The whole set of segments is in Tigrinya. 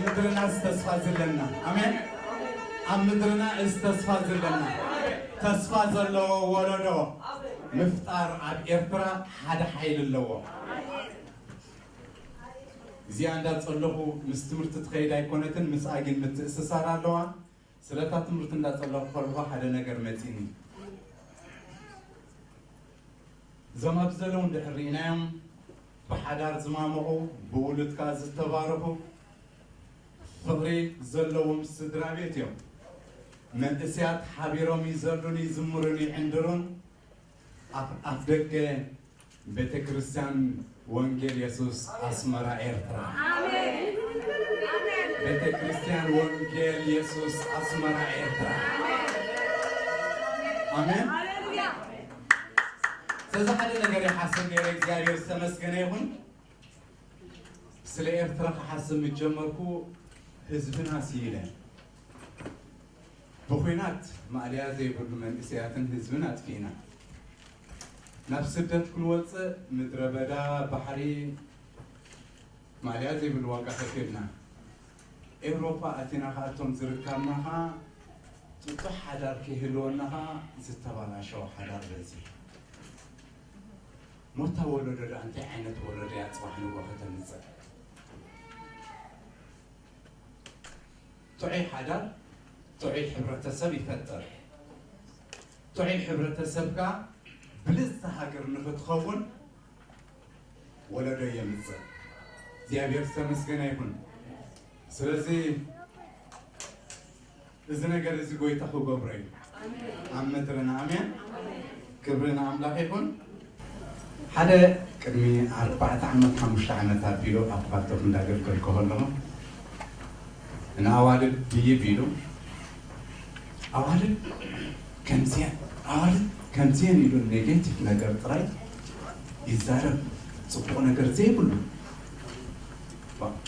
ምድርና ዝተስፋ ዘለና። ኣሜን። ኣብ ምድርና ዝተስፋ ዘለና፣ ተስፋ ዘለዎ ወለዶ ምፍጣር ኣብ ኤርትራ ሓደ ሓይሊ ኣለዎ። እዚኣ እንዳጸለኹ ምስ ትምህርቲ ትኸይድ ኣይኮነትን፣ ምስኣ ግን ምትእስሳር ኣለዋ። ስለታ ትምህርቲ እንዳጸለኹ ከለኹ ሓደ ነገር መጺኒ። እዞም ኣብዚ ዘለዉ እንድሕር ርኢናዮም፣ ብሓዳር ዝማመቑ፣ ብውሉድ ከኣ ዝተባረኹ፣ ፍቕሪ ዘለዎም ስድራ ቤት እዮም። መንእሰያት ሓቢሮም ይዘሉን ይዝምሩን ይዕንድሩን። ኣፍ ኣፍ ደገ ቤተ ክርስቲያን ወንጌል የሱስ ኣስመራ ኤርትራ። ቤተ ክርስቲያን ወንጌል የሱስ ኣስመራ ኤርትራ። ኣሜን። ስለዚ ሓደ ነገር ይሓስብ ነይረ። እግዚኣብሔር ዝተመስገነ ይኹን። ስለ ኤርትራ ክሓስብ ምስ ጀመርኩ ህዝብና ስኢነ። ብኹናት ማእለያ ዘይብሉ መንእሰያትን ህዝብን ኣጥፊእና። ናብ ስደት ክንወፅእ ምድረ በዳ፣ ባሕሪ፣ ማእለያ ዘይብሉ ዋጋ ከፊልና። ኤውሮጳ ኣቲና ኸኣ እቶም ዝርከብና ኸኣ ጥጡሕ ሓዳር ከይህልወና ኸኣ ዝተባላሸወ ሓዳር በዚሑ። ሞታ ወለዶ ደኣ እንታይ ዓይነት ወለዶ እያ ጽባሕ ንግሆ ከተምጽእ? ጥዑይ ሓዳር ጥዑይ ሕብረተሰብ ይፈጥር። ጥዑይ ሕብረተሰብ ከኣ ብልጽቲ ሃገር ንኽትኸውን ወለዶ የምጽእ። እግዚኣብሔር ዝተመስገነ ይኹን። ስለዚ እዚ ነገር እዚ ጎይታ ክገብሮ እዩ። ኣብ ምድርና፣ ኣሜን። ክብሪ ንኣምላኽ ይኹን። ሓደ ቅድሚ ኣርባዕተ ዓመት፣ ሓሙሽተ ዓመት ኣቢሉ ኣብ ፓልቶክ እንዳገልገልኩ ከለኹ፣ ንኣዋልድ ድይብ ኢሉ፣ ኣዋልድ ከምዚኤን፣ ኣዋልድ ከምዚኤን ኢሉ ኔጌቲቭ ነገር ጥራይ ይዛረብ፣ ጽቡቕ ነገር ዘይብሉ።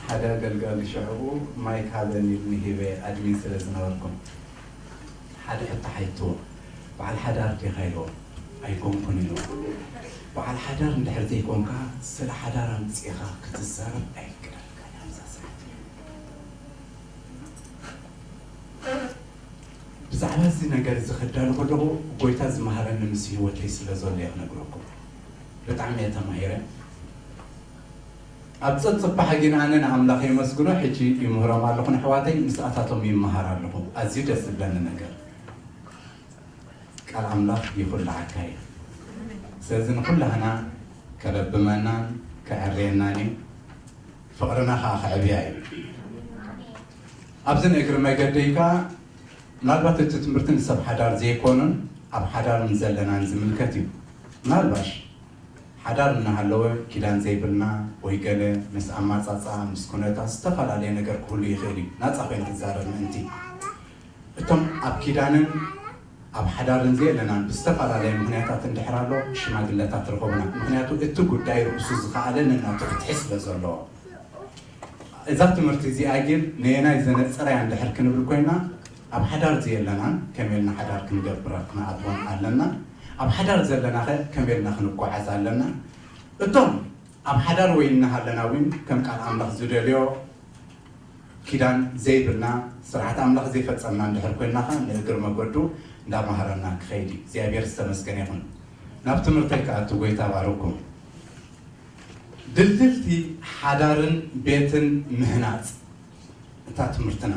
ሓደ ኣገልጋሊ ሽዑ ማይክ ሃበኒ ኢሉኒ ሂበ ኣድሚን ስለ ዝነበርኩ፣ ሓደ ሕቶ ሓይትዎ፣ በዓል ሓዳር ዲኻ ኢልዎ፣ ኣይኮንኩን ኢልዎ። በዓል ሓዳር እንድሕር ዘይኮንካ ስለ ሓዳር ኣምጺእኻ ክትዛረብ ኣይፍቀደልካን ኣብዛ ሰዓት። ብዛዕባ እዚ ነገር እዚ ከዳሉ ከለኹ ጎይታ ዝመሃረኒ ምስ ህይወተይ ስለ ዘሎ እየ ክነግረኩም። ብጣዕሚ እየ ተማሂረ። ኣብ ጸብጽብ ባሕጊን ኣነ ንኣምላኽ የመስግኖ፣ ሕጂ ይምህሮም ኣለኹ ንኣሕዋተይ፣ ምስኣታቶም ይመሃር ኣለኹ። ኣዝዩ ደስ ዝብለኒ ነገር ቃል ኣምላኽ ይኹልዓካ እዩ። ስለዚ ንኹላህና ከለብመናን ከዕርየናን እዩ። ፍቕርና ኸኣ ከዕብያ እዩ። ኣብዚ ንእግሪ መገደይ ከኣ ምናልባት እቲ ትምህርቲ ንሰብ ሓዳር ዘይኮኑን ኣብ ሓዳር ንዘለናን ዝምልከት እዩ። ምናልባሽ ሓዳር እናሃለወ ኪዳን ዘይብልና ወይ ገለ ምስ ኣማጻጻ፣ ምስ ኩነታት ዝተፈላለየ ነገር ክህሉ ይኽእል እዩ። ናጻ ኮይነ ክዛረብ ምእንቲ። እቶም ኣብ ኪዳንን ኣብ ሓዳርን ዘየለናን ብዝተፈላለየ ምኽንያታት እንድሕር ኣሎ ሽማግለታት ርኸቡና። ምኽንያቱ እቲ ጉዳይ ርእሱ ዝኸኣለ ነናቱ ፍትሒ ስለ ዘለዎ። እዛ ትምህርቲ እዚኣ ግን ነየናይ ዘነጽራ እያ እንድሕር ክንብል ኮይና፣ ኣብ ሓዳር ዘየለናን ከመይ ኢልና ሓዳር ክንገብር ክንኣትወን ኣለና፣ ኣብ ሓዳር ዘለና ኸ ከመይ ኢልና ክንጓዓዝ ኣለና። እቶም ኣብ ሓዳር ወይ እናሃለና እውን ከም ቃል ኣምላኽ ዝደልዮ ኪዳን ዘይብልና ስርዓት ኣምላኽ ዘይፈጸምና እንድሕር ኮይና ኸ ንእግር መገዱ እንዳማሃረና ክኸይድ እዩ። እግዚኣብሔር ዝተመስገነ ይኹን። ናብ ትምህርተይ ክኣቱ ጎይታ ባርኩም። ድልድልቲ ሓዳርን ቤትን ምህናጽ እታ ትምህርትና።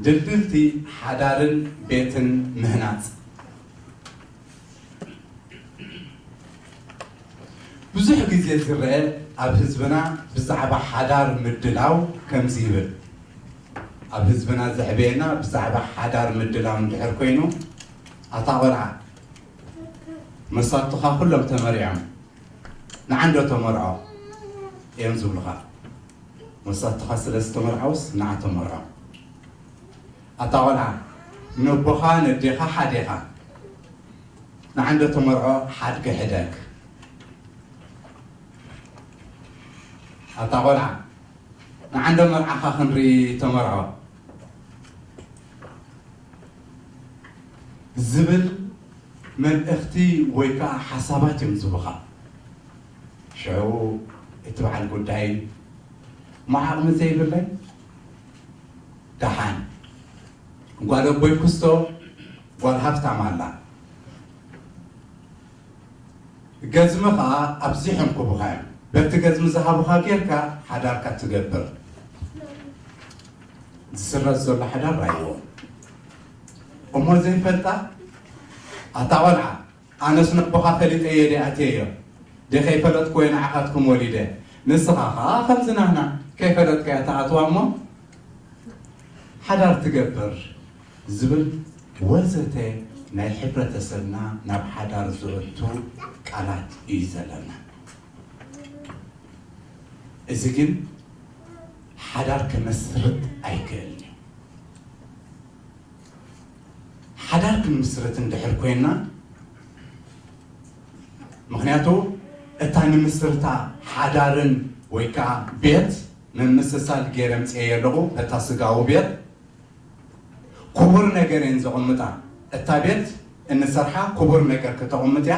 ድልድልቲ ሓዳርን ቤትን ምህናጽ። ብዙሕ ግዜ ዝረአ ኣብ ህዝብና ብዛዕባ ሓዳር ምድላው ከምዚ ይብል። ኣብ ህዝብና ዘዕበየና ብዛዕባ ሓዳር ምድላው እንድሕር ኮይኑ፣ ኣታ ቆልዓ መሳቱኻ ኩሎም ተመሪዖም ንዓንዶ ተመርዖ እዮም ዝብሉኻ። መሳቱኻ ስለ ዝተመርዓውስ ንዓ ተመርዖ። ኣታ ቆልዓ ነቦኻ ነዴኻ ሓዴኻ ንዓንዶ ተመርዖ ሓድገ ሕደግ። ኣታ ቆልዓ ንዓንዶ መርዓኻ ክንርኢ ተመርዖ ዝብል መልእኽቲ ወይ ከዓ ሓሳባት እዮም ዝብኻ። ሽዑ እቲ በዓል ጉዳይ እሞ ዓቕሚ ዘይብለይ ደሓን። ጓል ኣቦይ ኩስቶ ጓል ሃፍታም ኣላ። ገዝሚ ኸዓ ኣብዚሖም ክቡኻ እዮም። በቲ ገዝሚ ዝሃቡኻ ጌርካ ሓዳርካ ትገብር። ዝስረጽ ዘሎ ሓዳር ራእይዎ። እሞ ዘይፈልጣ ኣታ ቖልዓ ኣነስ ነቦኻ ፈሊጠዮ ድየ ኣትየዮ? ድየ ከይፈለጥኩ ወይ ንዓኻትኩም ወሊደ? ንስኻ ኸኣ ከምዚ ናህና ከይፈለጥካያ ትኣትዋ እሞ ሓዳር ትገብር ዝብል ወዘተ ናይ ሕብረተሰብና ናብ ሓዳር ዘእቱ ቃላት እዩ ዘለና። እዚ ግን ሓዳር ክመስርት ኣይክእልን እዩ። ሓዳር ክንምስርት እንድሕር ኮይና፣ ምኽንያቱ እታ ንምስርታ ሓዳርን ወይ ከዓ ቤት ምምስሳል ገይረ ምፅኤ ኣለኹ። እታ ስጋዊ ቤት ክቡር ነገር እየን ዘቐምጣ። እታ ቤት እንሰርሓ ክቡር ነገር ከተቐምጥ እያ።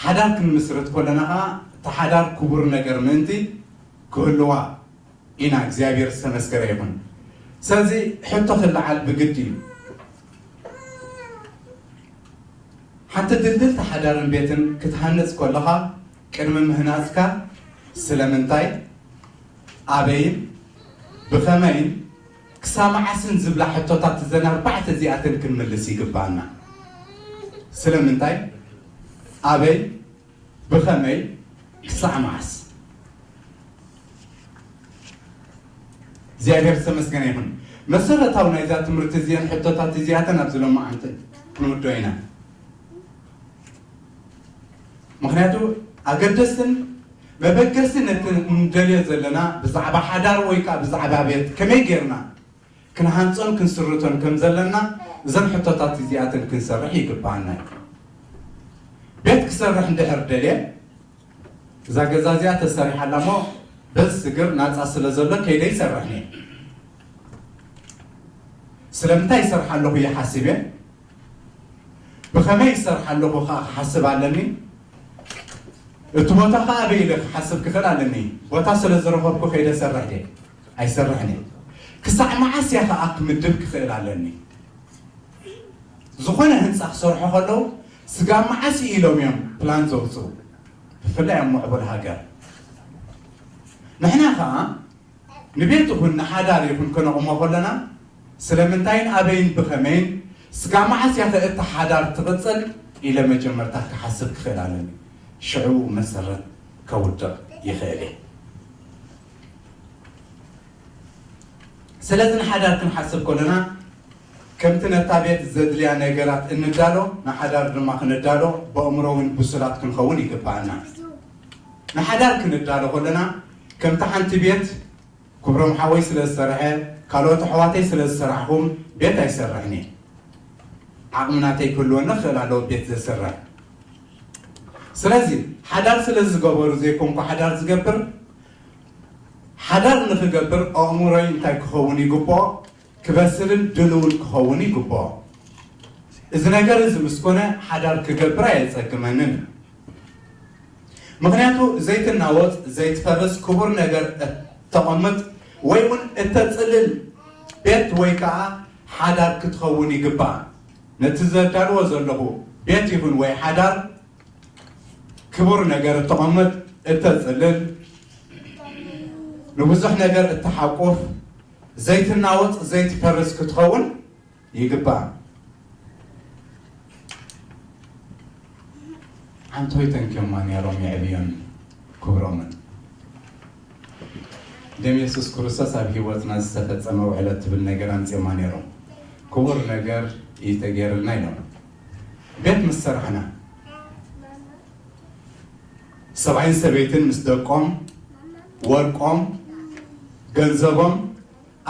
ሓዳር ክንምስርት ከለና ከዓ እቲ ሓዳር ክቡር ነገር ምእንቲ ክህልዋ ኢና። እግዚኣብሔር ዝተመስገነ ይኹን። ስለዚ ሕቶ ክለዓል ብግድ እዩ። ሓንቲ ድልድልቲ ሓዳርን ቤትን ክትሃንጽ ከለኻ ቅድሚ ምህናጽካ ስለምንታይ፣ ኣበይን ብኸመይን ክሳብ መዓስን ዝብላ ሕቶታት እዘን ኣርባዕተ እዚኣተን ክንምልስ ይግባኣና። ስለምንታይ፣ ኣበይ፣ ብኸመይ፣ ክሳዕ መዓስ? እግዚኣብሔር ዝተመስገነ ይኹን። መሰረታዊ ናይዛ ትምህርቲ እዚአን ሕቶታት እዚኣተን ኣብዚ ሎማዓንቲ ክንውዶ ኢና። ምኽንያቱ ኣገደስትን መበገስትን ነቲ እንደልዮ ዘለና ብዛዕባ ሓዳር ወይ ከዓ ብዛዕባ ቤት ከመይ ጌርና ክንሃንጾን ክንስርቶን ከም ዘለና እዘን ሕቶታት እዚኣተን ክንሰርሕ ይግባኣና እዩ። ቤት ክሰርሕ እንድሕር ደልየ እዛ ገዛ እዚኣ ተሰሪሓ ኣላ እሞ በዚ ስግር ናፃ ስለ ዘሎ ከይደ ይሰርሕ እየ። ስለምንታይ ይሰርሕ ኣለኹ ይሓስብ እየ። ብኸመይ ይሰርሕ ኣለኹ ከዓ ክሓስብ ኣለኒ። እቲ ቦታ ከዓ ኣበይ ኢለ ክሓስብ ክኽእል ኣለኒ። ቦታ ስለ ዝረኸብኩ ከይደ ሰርሕ እየ ኣይሰርሕን እየ። ክሳዕ መዓስ እያ ከዓ ክምድብ ክኽእል ኣለኒ። ዝኾነ ህንፃ ክሰርሑ ከለዉ ስጋብ መዓስ እዩ ኢሎም እዮም ፕላን ዘውፅኡ፣ ብፍላይ ኣብ ምዕቡል ሃገር። ንሕና ከዓ ንቤት ይኹን ንሓዳር ይኹን ከነቑሞ ከለና ስለምንታይን ኣበይን ብኸመይን ስጋብ መዓስ እያ ከ እታ ሓዳር ትቕፅል ኢለ መጀመርታ ክሓስብ ክኽእል ኣለኒ። ሽዑ መሰረት ከውድቕ ይኽእል እየ። ስለዚ ንሓዳር ክንሓስብ ከለና ከምቲ ነታ ቤት ዘድልያ ነገራት እንዳሎ ንሓዳር ድማ ክንዳሎ ብኣእምሮ እውን ብሱላት ክንኸውን ይግባኣና። ንሓዳር ክንዳሎ ከለና ከምቲ ሓንቲ ቤት ክብሮም ሓወይ ስለ ዝሰርሐ ካልኦት ኣሕዋተይ ስለ ዝሰራሕኹም ቤት ኣይሰርሕን እየ። ዓቕሚ ናተይ ክህልወኒ ክኽእል ኣለዎ ቤት ዘስርሕ። ስለዚ ሓዳር ስለ ዝገበሩ ዘይኮንኩ ሓዳር ዝገብር። ሓዳር ንኽገብር ኣእምሮይ እንታይ ክኸውን ይግብኦ? ክበስልን ድልውን ክኸውን ይግብኦ። እዚ ነገር እዚ ምስ ኮነ ሓዳር ክገብር ኣየጸግመንን። ምኽንያቱ ዘይትናወጽ ዘይትፈርስ ክቡር ነገር እተቐምጥ ወይ እውን እተጽልል ቤት ወይ ከዓ ሓዳር ክትኸውን ይግባእ። ነቲ ዘዳልዎ ዘለኹ ቤት ይኹን ወይ ሓዳር ክቡር ነገር እተቐምጥ እተጽልል ንብዙሕ ነገር እተሓቁፍ ዘይትናወጽ ዘይትፈርስ ክትኸውን ይግባእ። ዓንቶይ ተንክዮማ ነይሮም የዕብዮን ክብሮምን። ደም የሱስ ክርስቶስ ኣብ ህይወትና ዝተፈጸመ ውዕለት ትብል ነገር ኣምጺኦማ ነይሮም። ክቡር ነገር እዩ ተገይርልና ኢሎም። ቤት ምስ ሰራሕና ሰብኣይን ሰበይትን ምስ ደቆም ወርቆም ገንዘቦም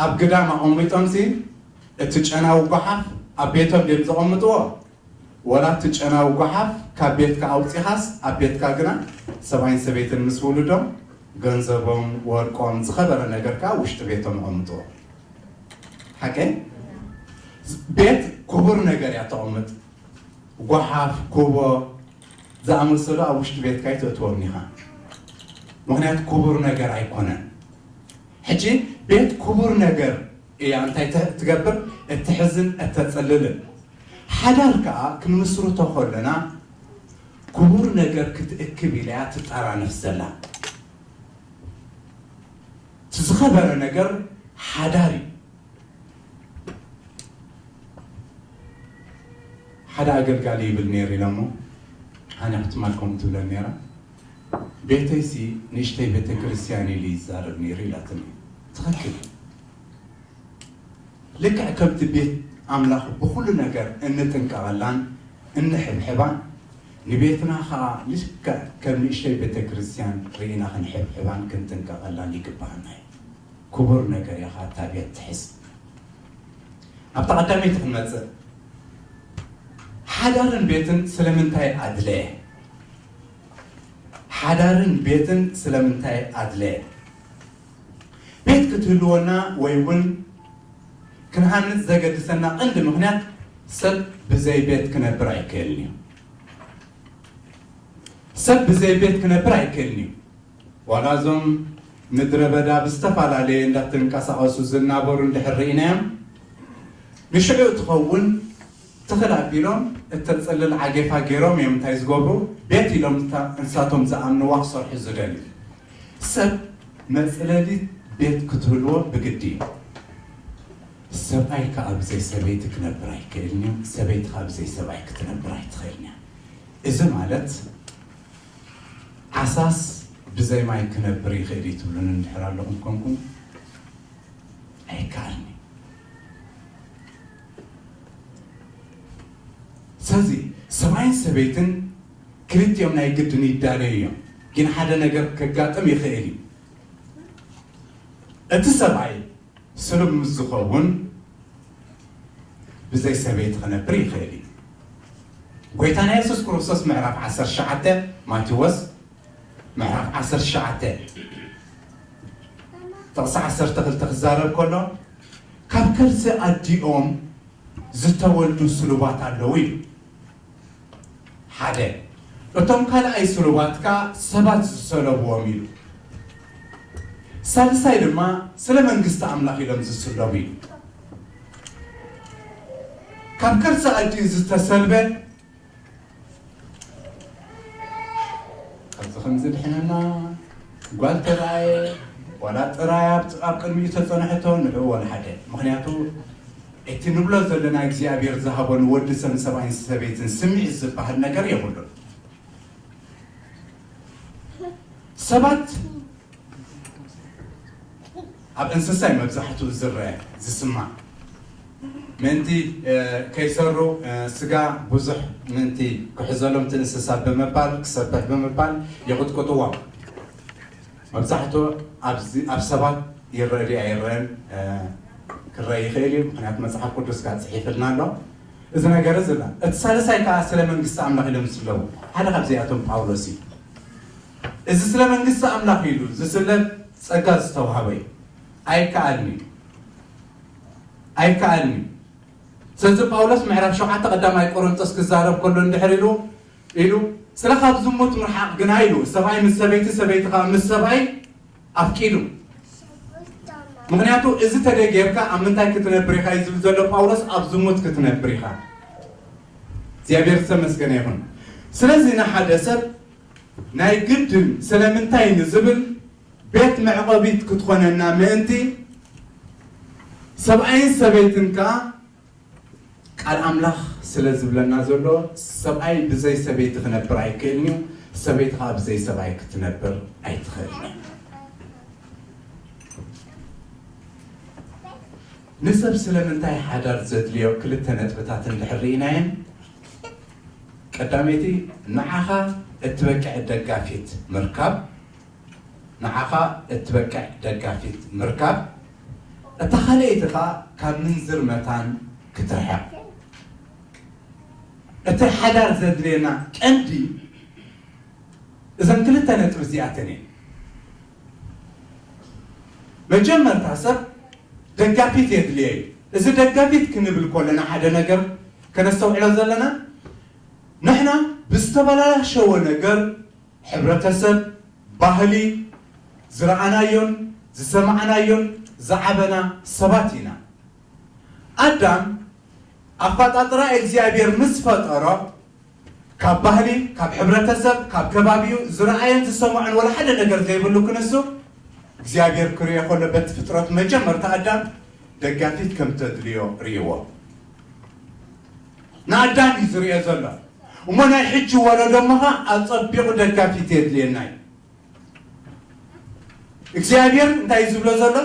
ኣብ ግዳም ኣቐሚጦምሲ እቲ ጨናዊ ጓሓፍ ኣብ ቤቶም ድዮም ዘቐምጥዎ? ወላ እቲ ጨናዊ ጓሓፍ ካብ ቤትካ ኣውፂኻስ ኣብ ቤትካ ግና ሰብኣይን ሰበይትን ምስ ውሉዶም ገንዘቦም ወርቆም ዝኸበረ ነገር ከዓ ውሽጢ ቤቶም ኣቐምጥዎ። ሓቀይ ቤት ክቡር ነገር እያ ተቐምጥ። ጓሓፍ ኩቦ ዝኣመሰሉ ኣብ ውሽጢ ቤትካ ኣይተእትዎም ኢኻ። ምኽንያቱ ክቡር ነገር ኣይኮነን። ሕጂ ቤት ክቡር ነገር እያ እንታይ ተ- ትገብር? እትሕዝን እተጽልልን። ሓዳር ከኣ ክንምስርቶ ከለና ክቡር ነገር ክትእክብ ኢላ እያ ትጠራነፍ ዘላ። እቲ ዝኸበረ ነገር ሓዳር እዩ። ሓደ ኣገልጋሊ ይብል ነይሩ ኢለ እሞ፣ ኣነ ክትማል ከምኡ ትብለን ነይራ። ቤተይሲ ንእሽተይ ቤተ ክርስቲያን ኢሉ ይዛረብ ነይሩ ኢላትኒ። ትኽክል። ልክዕ ከምቲ ቤት ኣምላኽ ብኹሉ ነገር እንጥንቀቐላን እንሕብሕባን፣ ንቤትና ኸዓ ልክዕ ከም ንእሽተይ ቤተ ክርስቲያን ርኢና ክንሕብሕባን ክንጥንቀቐላን ይግብኣና እዩ። ክቡር ነገር እያ ኸዓ እታ ቤት ትሕዝ። ኣብታ ቀዳመይቲ ክንመጽእ፣ ሓዳርን ቤትን ስለምንታይ ኣድለየ? ሓዳርን ቤትን ስለምንታይ ኣድለየ? ቤት ክትህልወና ወይ እውን ክንሃንጽ ዘገድሰና ቀንዲ ምኽንያት ሰብ ብዘይ ቤት ክነብር ኣይክእልን እዩ። ሰብ ብዘይ ቤት ክነብር ኣይክእልን እዩ። ዋላ እዞም ምድረ በዳ ብዝተፈላለየ እንዳተንቀሳቐሱ ዝናበሩ እንድሕር ርኢናዮም፣ ንሽዑ ትኸውን ትኽል ኣቢሎም እተጽልል ዓጌፋ ገይሮም እዮም እንታይ ዝገብሩ? ቤት ኢሎም እታ እንሳቶም ዝኣምንዋ ክሰርሑ ዝደልዩ። ሰብ መጽለሊት ቤት ክትህልዎ ብግዲ እዩ። ሰብኣይ ከኣ ብዘይ ሰበይቲ ክነብር ኣይክእልን እዩ። ሰበይቲ ከኣ ብዘይ ሰብኣይ ክትነብር ኣይትኽእልን እያ። እዚ ማለት ዓሳስ ብዘይ ማይ ክነብር ይኽእል እዩ ትብሉኒ እንድሕር ኣለኹም ኮንኩም ኣይከኣልን እዩ። ስለዚ ሰብኣይን ሰበይትን ክልቲኦም ናይ ግድን ይዳለዩ እዮም። ግን ሓደ ነገር ከጋጥም ይኽእል እዩ። እቲ ሰብኣይ ስሉብ ምስ ዝኸውን ብዘይ ሰበይቲ ክነብር ይኽእል እዩ። ጎይታና የሱስ ክርስቶስ ምዕራፍ ዓሰርተ ትሽዓተ ማቴዎስ ምዕራፍ ዓሰርተ ትሽዓተ ጥቕሲ ዓሰርተ ክልተ ክዛረብ ከሎ ካብ ከርሲ ኣዲኦም ዝተወልዱ ስሉባት ኣለዉ ኢሉ። ሓደ እቶም ካልኣይ ስሉባት ከኣ ሰባት ዝሰለብዎም ኢሉ። ሳልሳይ ድማ ስለ መንግስቲ ኣምላኽ ኢሎም ዝስለቡ ኢሉ። ካብ ከርሲ ኣዲኡ ዝተሰልበ ኣብዚ ከምዚ ድሕነና ጓል ተረኣየ ዋላ ጥራይ ኣብ ኣብ ቅድሚኡ ተጸንሐቶ ንዕኡ ወላ ሓደ። ምኽንያቱ እቲ ንብሎ ዘለና እግዚኣብሔር ዝሃቦ ንወዲ ሰብ ንሰብኣይን ሰበይትን ስምዒት ዝበሃል ነገር የብሉን። ሰባት ኣብ እንስሳ እዩ መብዛሕትኡ ዝረአ ዝስማዕ። ምእንቲ ከይሰሩ ስጋ ብዙሕ ምእንቲ ክሕዘሎም እቲ እንስሳ ብምባል ክሰብሕ ብምባል ይቕጥቅጥዎም። መብዛሕትኡ ኣብ ሰባት ይረአ ድዩ ኣይረአን ክረአ ይኽእል እዩ። ምክንያቱ መፅሓፍ ቅዱስ ከዓ ፅሒፍልና ኣሎ። እዚ ነገር እዚ ላ እቲ ሳልሳይ ከዓ ስለ መንግስቲ ኣምላኽ ኢሎም ዝስለቡ ሓደ ካብዚኣቶም ጳውሎስ እዩ። እዚ ስለ መንግስቲ ኣምላኽ ኢሉ ዝስለብ ጸጋ ዝተዋህበ እዩ። ኣይከኣልን እዩ። ኣይከኣልን እዩ። ስለዚ ጳውሎስ ምዕራፍ ሸውዓተ ቀዳማይ ቆሮንቶስ ክዛረብ ከሎ እንድሕር ኢሉ ኢሉ ስለ ካብ ዝሙት ምርሓቕ ግና ኢሉ ሰብኣይ ምስ ሰበይቲ ሰበይቲ ከዓ ምስ ሰብኣይ ኣፍቂዱ። ምክንያቱ እዚ ተደይ ጌርካ ኣብ ምንታይ ክትነብር ኢኻ እዩ ዝብል ዘሎ ጳውሎስ ኣብ ዝሙት ክትነብር ኢኻ። እግዚኣብሔር ዝተመስገነ ይኹን። ስለዚ ንሓደ ሰብ ናይ ግድን ስለምንታይ ንዝብል ቤት መዕቐቢት ክትኾነና ምእንቲ ሰብኣይን ሰበይትን ከኣ ቃል ኣምላኽ ስለ ዝብለና ዘሎ ሰብኣይ ብዘይ ሰበይቲ ክነብር ኣይክእልን እዩ፣ ሰበይቲ ከኣ ብዘይ ሰብኣይ ክትነብር ኣይትኽእልን እያ። ንሰብ ስለምንታይ ሓዳር ዘድልዮ ክልተ ነጥብታት እንድሕር ርኢናየን፣ ቀዳመይቲ ንዓኻ እትበቅዕ ደጋፊት ምርካብ፣ ንዓኻ እትበቅዕ ደጋፊት ምርካብ፣ እታ ካልኣይቲ ኸኣ ካብ ምንዝር መታን ክትርሕቕ። እቲ ሓዳር ዘድልየና ቀንዲ እዘን ክልተ ነጥቢ እዚኣተን እየን። መጀመርታ ሰብ ደጋፊት የድልየ እዩ። እዚ ደጋፊት ክንብል ከለና ሓደ ነገር ከነስተውዕሎ ዘለና ንሕና ብዝተበላሸወ ነገር ሕብረተሰብ፣ ባህሊ፣ ዝረኣናዮን ዝሰማዕናዮን ዝዓበና ሰባት ኢና። ኣዳም ኣፈጣጥራ እግዚኣብሔር ምስ ፈጠሮ፣ ካብ ባህሊ፣ ካብ ሕብረተሰብ፣ ካብ ከባቢኡ ዝረኣየን ዝሰምዖን ወላ ሓደ ነገር ዘይብሉ ክንሱ፣ እግዚኣብሔር ክርእዮ ከሎ በቲ ፍጥረት መጀመርታ ኣዳም ደጋፊት ከም ተድልዮ ርእይዎ። ንኣዳም እዩ ዝርእዮ ዘሎ። እሞ ናይ ሕጂ ወለዶ እሞ ኸዓ ኣጸቢቑ ደጋፊት የድልየና እዩ። እግዚኣብሔር እንታይ እዩ ዝብሎ ዘሎ?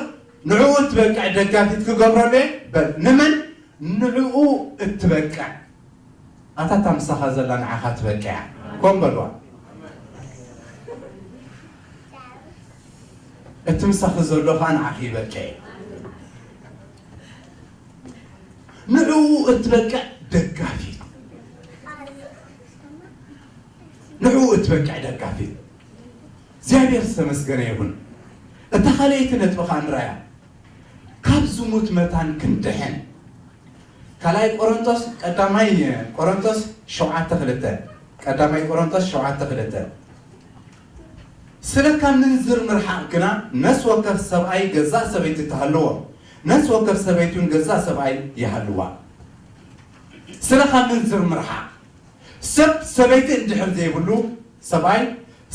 ንዕኡ እትበቅዕ ደጋፊት ክገብረሉ እየ በል። ንመን? ንዕኡ እትበቅዕ። ኣታ እታ ምሳኻ ዘላ ንዓኻ ትበቅዕ እያ። ኮን በልዋ። እቲ ምሳኺ ዘሎ ኸዓ ንዓኺ ይበቅዕ እዩ። ንዕኡ እትበቅዕ ደጋፊት። ንዕኡ እትበቅዕ ደጋፊት። እግዚኣብሔር ዝተመስገነ ይኹን። እታ ካልኣይቲ ነጥቢ ኸዓ ንርኣያ። ካብ ዝሙት መታን ክንድሕን። ካልኣይ ቆሮንቶስ፣ ቀዳማይ ቆሮንቶስ ሸውዓተ ክልተ። ቀዳማይ ቆሮንቶስ ሸውዓተ ክልተ። ስለ ካብ ምንዝር ምርሓቕ ግና ነፍሲ ወከፍ ሰብኣይ ገዛእ ሰበይቲ ትሃልዎ፣ ነፍሲ ወከፍ ሰበይቲ እውን ገዛእ ሰብኣይ ይሃልዋ። ስለ ካብ ምንዝር ምርሓቕ ሰብ ሰበይቲ እንድሕር ዘይብሉ ሰብኣይ፣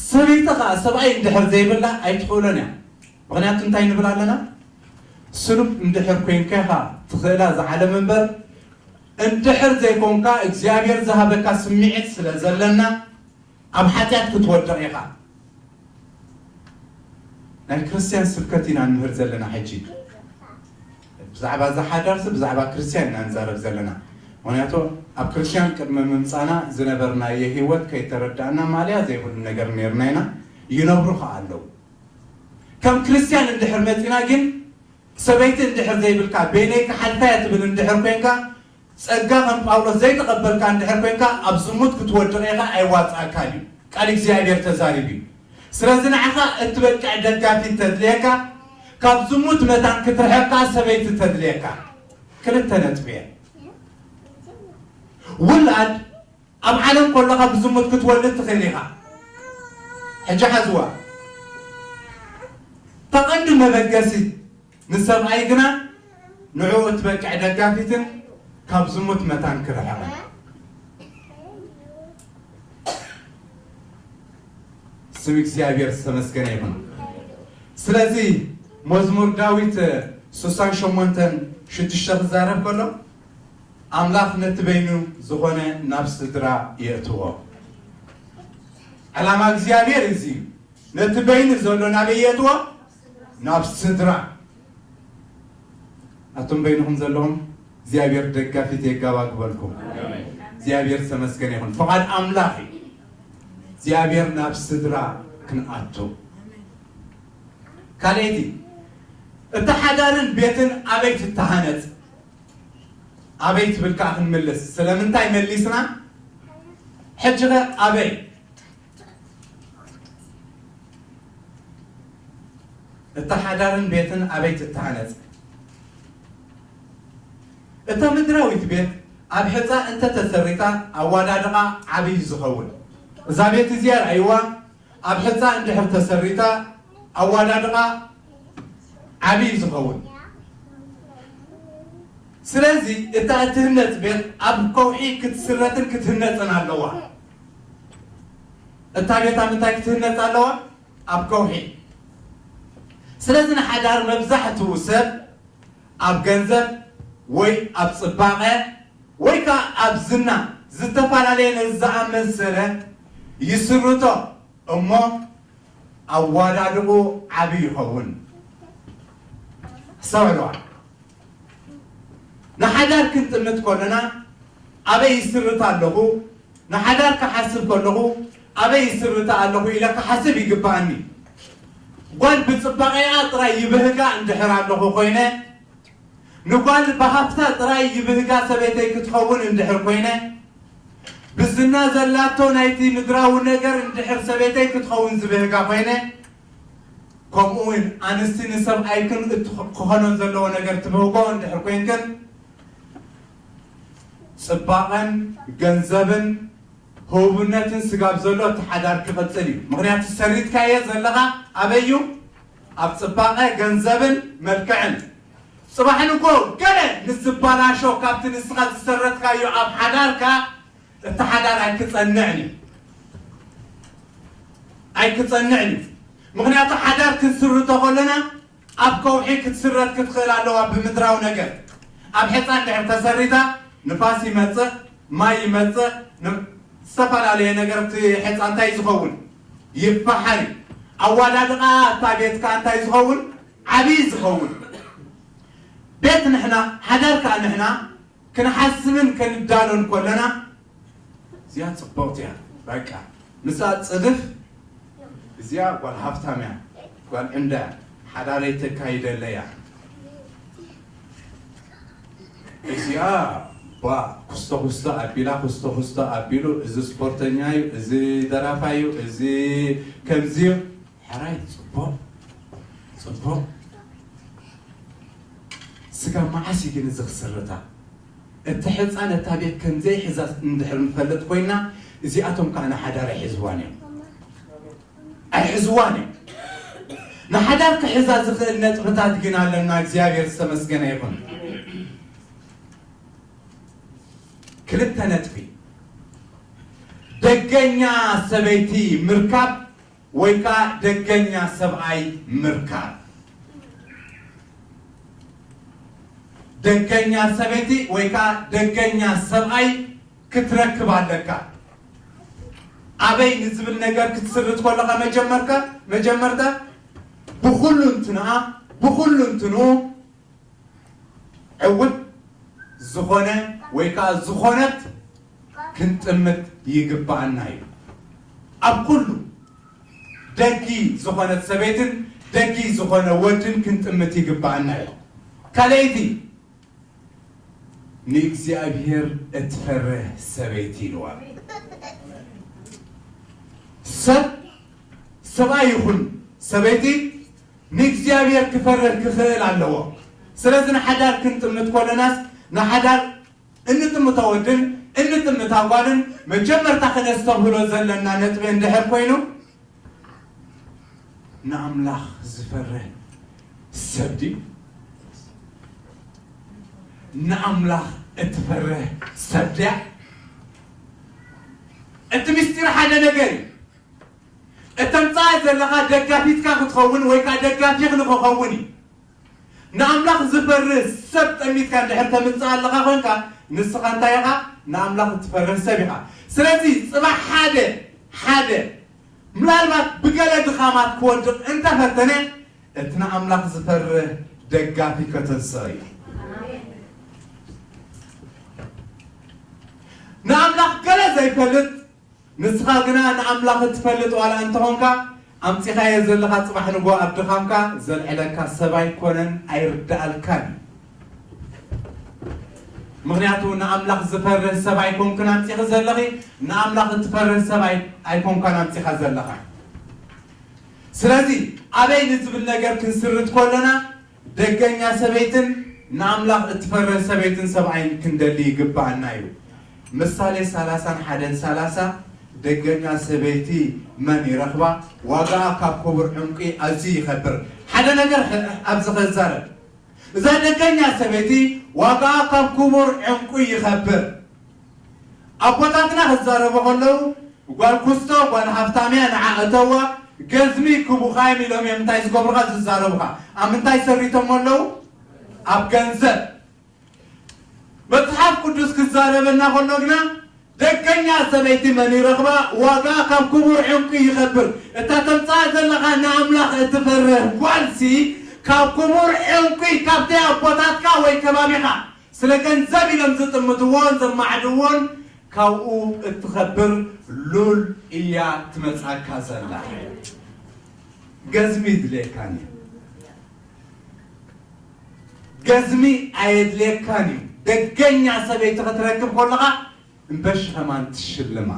ሰበይቲ ኸዓ ሰብኣይ እንድሕር ዘይብላ ኣይትኽእሎን እያ። ምኽንያቱ እንታይ ንብል ኣለና? ስሉብ እንድሕር ኮይንካ ኢኻ ትኽእላ እዛ ዓለም እምበር፣ እንድሕር ዘይኮንካ እግዚኣብሔር ዝሃበካ ስምዒት ስለ ዘለና ኣብ ሓጢኣት ክትወድቕ ኢኻ። ናይ ክርስትያን ስብከት ኢና ንምህር ዘለና ሕጂ። ብዛዕባ እዛ ሓዳርሲ ብዛዕባ ክርስትያን ኢና ንዛረብ ዘለና። ምኽንያቱ ኣብ ክርስትያን ቅድሚ ምምጻና ዝነበርናዮ ህይወት ከይተረዳእና ማልያ ዘይብሉ ነገር ነርና ኢና። ይነብሩ ኸዓ ኣለዉ። ከም ክርስትያን እንድሕር መጺና ግን ሰበይቲ እንድሕር ዘይብልካ በይነይ ክሓልፋ እየ ትብል እንድሕር ኮይንካ ጸጋ ከም ጳውሎስ ዘይተቐበልካ እንድሕር ኮይንካ ኣብ ዝሙት ክትወድቕ ኢኻ ኣይዋጽኣካን እዩ። ቃል እግዚኣብሔር ተዛሪቡ እዩ። ስለዚ ንዓኻ እትበቅዕ ደጋፊት ተድልየካ ካብ ዝሙት መታን ክትርሕቕ ከኣ ሰበይቲ ተድልየካ። ክልተ ነጥቢ እየ። ውላድ ኣብ ዓለም ከለኻ ብዝሙት ክትወልድ ትኽእል ኢኻ። ሕጂ ሓዝዋ። ተቐንዲ መበገሲ ንሰብኣይ ግና ንዕኡ እትበቅዕ ደጋፊትን ካብ ዝሙት መታን ክርሕቕን። ስም እግዚኣብሔር ዝተመስገነ ይኹን። ስለዚ መዝሙር ዳዊት ስሳን ሸሞንተን ሽዱሽተ ክዛረብ ከሎ ኣምላኽ ነቲ በይኑ ዝኾነ ናብ ስድራ የእትዎ። ዕላማ እግዚኣብሔር እዚ እዩ። ነቲ በይኑ ዘሎ ናበይ የእትዎ? ናብ ስድራ። ኣቱም በይንኹም ዘለኹም እግዚኣብሔር ደጋፊት የጋባግበልኩም። እግዚኣብሔር ዝተመስገነ ይኹን። ፍቓድ ኣምላኽ እዩ። እግዚኣብሔር ናብ ስድራ ክንኣቱ። ካልኣይቲ፣ እታ ሓዳርን ቤትን ኣበይ ትተሃነጽ? ኣበይ ትብል ከኣ ክንምልስ። ስለምንታይ መሊስና? ሕጂ ኸ ኣበይ? እታ ሓዳርን ቤትን ኣበይ ትተሃነጽ? እታ ምድራዊት ቤት ኣብ ሕጻ እንተ ተሰሪታ ኣዋዳድቓ ዓቢ እዩ ዝኸውን። እዛ ቤት እዚኣ ርኣይዋ፣ ኣብ ሕጻ እንድሕር ተሰሪታ ኣዋዳድቓ ዓቢ እዩ ዝኸውን። ስለዚ እታ እትህነጽ ቤት ኣብ ከውሒ ክትስረትን ክትህነጽን ኣለዋ። እታ ቤት ኣብ ምንታይ ክትህነጽ ኣለዋ? ኣብ ከውሒ። ስለዚ ንሓዳር መብዛሕትኡ ሰብ ኣብ ገንዘብ ወይ ኣብ ጽባቐ ወይ ከኣ ኣብ ዝና ዝተፈላለየ ነዚ ዝኣመሰለ ይስርቶ እሞ ኣዋዳድቑ ዓቢ ይኸውን። ኣስተውዕልዋ። ንሓዳር ክንጥምት ከለና ኣበይ ይስርት ኣለኹ፣ ንሓዳር ክሓስብ ከለኹ ኣበይ ይስርት ኣለኹ ኢለ ክሓስብ ይግብኣኒ። ጓል ብጽባቐኣ ጥራይ ይብህጋ እንድሕር ኣለኹ ኮይነ፣ ንጓል ብሃብታ ጥራይ ይብህጋ ሰበይተይ ክትኸውን እንድሕር ኮይነ፣ ብዝና ዘላቶ ናይቲ ምድራዊ ነገር እንድሕር ሰበይተይ ክትኸውን ዝብህጋ ኮይነ፣ ከምኡ እውን ኣንስቲ ንሰብኣይክን እቲ ክኾነን ዘለዎ ነገር ትብህጎ እንድሕር ኮይንክን፣ ጽባቐን ገንዘብን ህቡብነትን ስጋብ ዘሎ እቲ ሓዳር ክቕጽል እዩ። ምኽንያቱ ሰሪትካዮ ዘለኻ ኣበይ እዩ? ኣብ ጽባቐ ገንዘብን መልክዕን። ጽባሕ ንጎ ገለ ንዝባላሾ ካብቲ ንስኻ ዝሰረትካዮ ኣብ ሓዳርካ፣ እቲ ሓዳር ኣይክጸንዕን እዩ። ኣይክጸንዕን እዩ። ምኽንያቱ ሓዳር ክንስርቶ ከለና ኣብ ከውሒ ክትስረት ክትኽእል ኣለዋ ብምድራዊ ነገር። ኣብ ሕፃን ድሕር ተሰሪታ ንፋስ ይመጽእ፣ ማይ ይመጽእ፣ ን-፣ ዝተፈላለየ ነገር እቲ ሕፃ እንታይ ዝኸውን? ይፈሓር እዩ። ኣዋዳድቓ እታ ቤት ከኣ እንታይ ዝኸውን? ዓብዪ ዝኸውን። ቤት ንሕና፣ ሓዳር ከኣ ንሕና ክንሓስብን ከንዳሎን ከለና፣ እዚኣ ጽብቕቲ እያ፣ በቃ፣ ምስኣ ጽድፍ፣ እዚኣ ጓል ሃብታም እያ፣ ጓል ዕንዳ እያ፣ ሓዳረይ ተካይደለይ እያ። እዚኣ፣ ባ፣ ኩስቶ ኩስቶ ኣቢላ፣ ኩስቶ ኩስቶ ኣቢሉ፣ እዚ ስፖርተኛ እዩ፣ እዚ ደራፋይ እዩ፣ እዚ ከምዚ እዩ። ሕራይ፣ ጽቡቕ፣ ጽቡቕ። ስጋ መዓስ እዩ ግን እዚ ክስርታ? እቲ ሕፃን እታ ቤት ከም ዘይሕዛ እንድሕር ንፈልጥ ኮይና፣ እዚኣቶም ከኣ ንሓዳር ኣይሕዝዋን እዮም። ኣይሕዝዋን እዮም። ንሓዳር ክሕዛ ዝኽእል ነጥብታት ግን ኣለና። እግዚኣብሔር ዝተመስገነ ይኹን። ክልተ ነጥቢ። ደገኛ ሰበይቲ ምርካብ ወይ ከኣ ደገኛ ሰብኣይ ምርካብ። ደገኛ ሰበይቲ ወይ ከኣ ደገኛ ሰብኣይ ክትረክብ ኣለካ። ኣበይ ንዝብል ነገር ክትስርት ከለኻ መጀመርካ፣ መጀመርታ ብኹሉ እንትንኣ፣ ብኹሉ እንትንኡ ዕውት ዝኾነ ወይ ከኣ ዝኾነት ክንጥምት ይግብኣና እዩ። ኣብ ኩሉ ደጊ ዝኾነት ሰበይትን ደጊ ዝኾነ ወድን ክንጥምት ይግብኣና እዩ። ካልኣይቲ፣ ንእግዚኣብሔር እትፈርህ ሰበይቲ ኢልዋ። ሰብ፣ ሰብኣይ ይኹን ሰበይቲ ንእግዚኣብሔር ክፈርህ ክኽእል ኣለዎ። ስለዚ ንሓዳር ክንጥምት ከለናስ ንሓዳር እንጥምቶ ወድን እንጥምታ ጓልን መጀመርታ ክነስተብህሎ ዘለና ነጥቢ እንድሕር ኮይኑ፣ ንኣምላኽ ዝፈርህ ሰብ ድዩ? ንኣምላኽ እትፈርህ ሰብ ድያ? እቲ ምስጢር ሓደ ነገር እዩ። እተምጽኣ ዘለኻ ደጋፊትካ ክትኸውን ወይ ከኣ ደጋፊኽ ንኽኸውን እዩ። ንኣምላኽ ዝፈርህ ሰብ ጠሚትካ እንድሕር ተምጽእ ኣለኻ ኮንካ፣ ንስኻ እንታይ ኢኻ? ንኣምላኽ እትፈርህ ሰብ ኢኻ። ስለዚ ጽባሕ ሓደ፣ ሓደ፣ ምናልባት ብገለ ድኻማት ክወድቕ እንተፈተነ፣ እቲ ንኣምላኽ ዝፈርህ ደጋፊ ከተንስኦ እዩ። ንኣምላኽ ገለ ዘይፈልጥ፣ ንስኻ ግና ንኣምላኽ እትፈልጥ ዋላ እንተኾንካ፣ ኣምጺኻዮ ዘለኻ ጽባሕ ንግሆ ኣብ ድኻምካ ዘልዕለካ ሰብ ኣይኮነን፣ ኣይርድኣልካን እዩ። ምኽንያቱ ንኣምላኽ ዝፈርህ ሰብ ኣይኮንክን ኣምጺኺ ዘለኺ፣ ንኣምላኽ እትፈርህ ሰብ ኣይ-፣ ኣይኮንካን ኣምጺኻ ዘለኻ። ስለዚ ኣበይ ንዝብል ነገር ክንስርት ከለና፣ ደገኛ ሰበይትን ንኣምላኽ እትፈርህ ሰበይትን ሰብኣይን ክንደሊ ይግብኣና እዩ። ምሳሌ ሰላሳን ሓደን ሰላሳ፣ ደገኛ ሰበይቲ መን ይረኽባ? ዋጋኣ ካብ ክቡር ዕንቂ ኣዝዩ ይኸብር። ሓደ ነገር ሕ-፣ ኣብዚ ኸዛረብ። እዛ ደገኛ ሰበይቲ ዋጋኣ ካብ ክቡር ዕንቁ ይኸብር። ኣቦታትና ክዛረቡ ከለዉ፣ ጓል ኩስቶ፣ ጓል ሃፍታምያ ንዓ እተዋ፣ ገዝሚ ክቡኻዮም ኢሎም እዮም እንታይ ዝገብሩኻ ዝዛረቡኻ። ኣብ ምንታይ ሰሪቶም ኣለዉ? ኣብ ገንዘብ። መጽሓፍ ቅዱስ ክዛረበና ከሎ ግና፣ ደገኛ ሰበይቲ መን ይረኽባ? ዋጋ ካብ ክቡር ዕንቁ ይኸብር። እታ ተምጽኣ ዘለኻ ንኣምላኽ እትፈርህ ጓልሲ፣ ካብ ክቡር ዕንቁ፣ ካብቲ ኣቦታትካ ወይ ከባቢኻ ስለ ገንዘብ ኢሎም ዝጥምትዎን ዘማዕድዎን ካብኡ እትኸብር ሉል እያ ትመጻካ ዘላ። ገዝሚ ይድልየካን እዩ። ገዝሚ ኣየድልየካን እዩ። ደገኛ ሰበይቲ ክትረክብ ከለኻ እምበሽ ከማን ትሽልማ።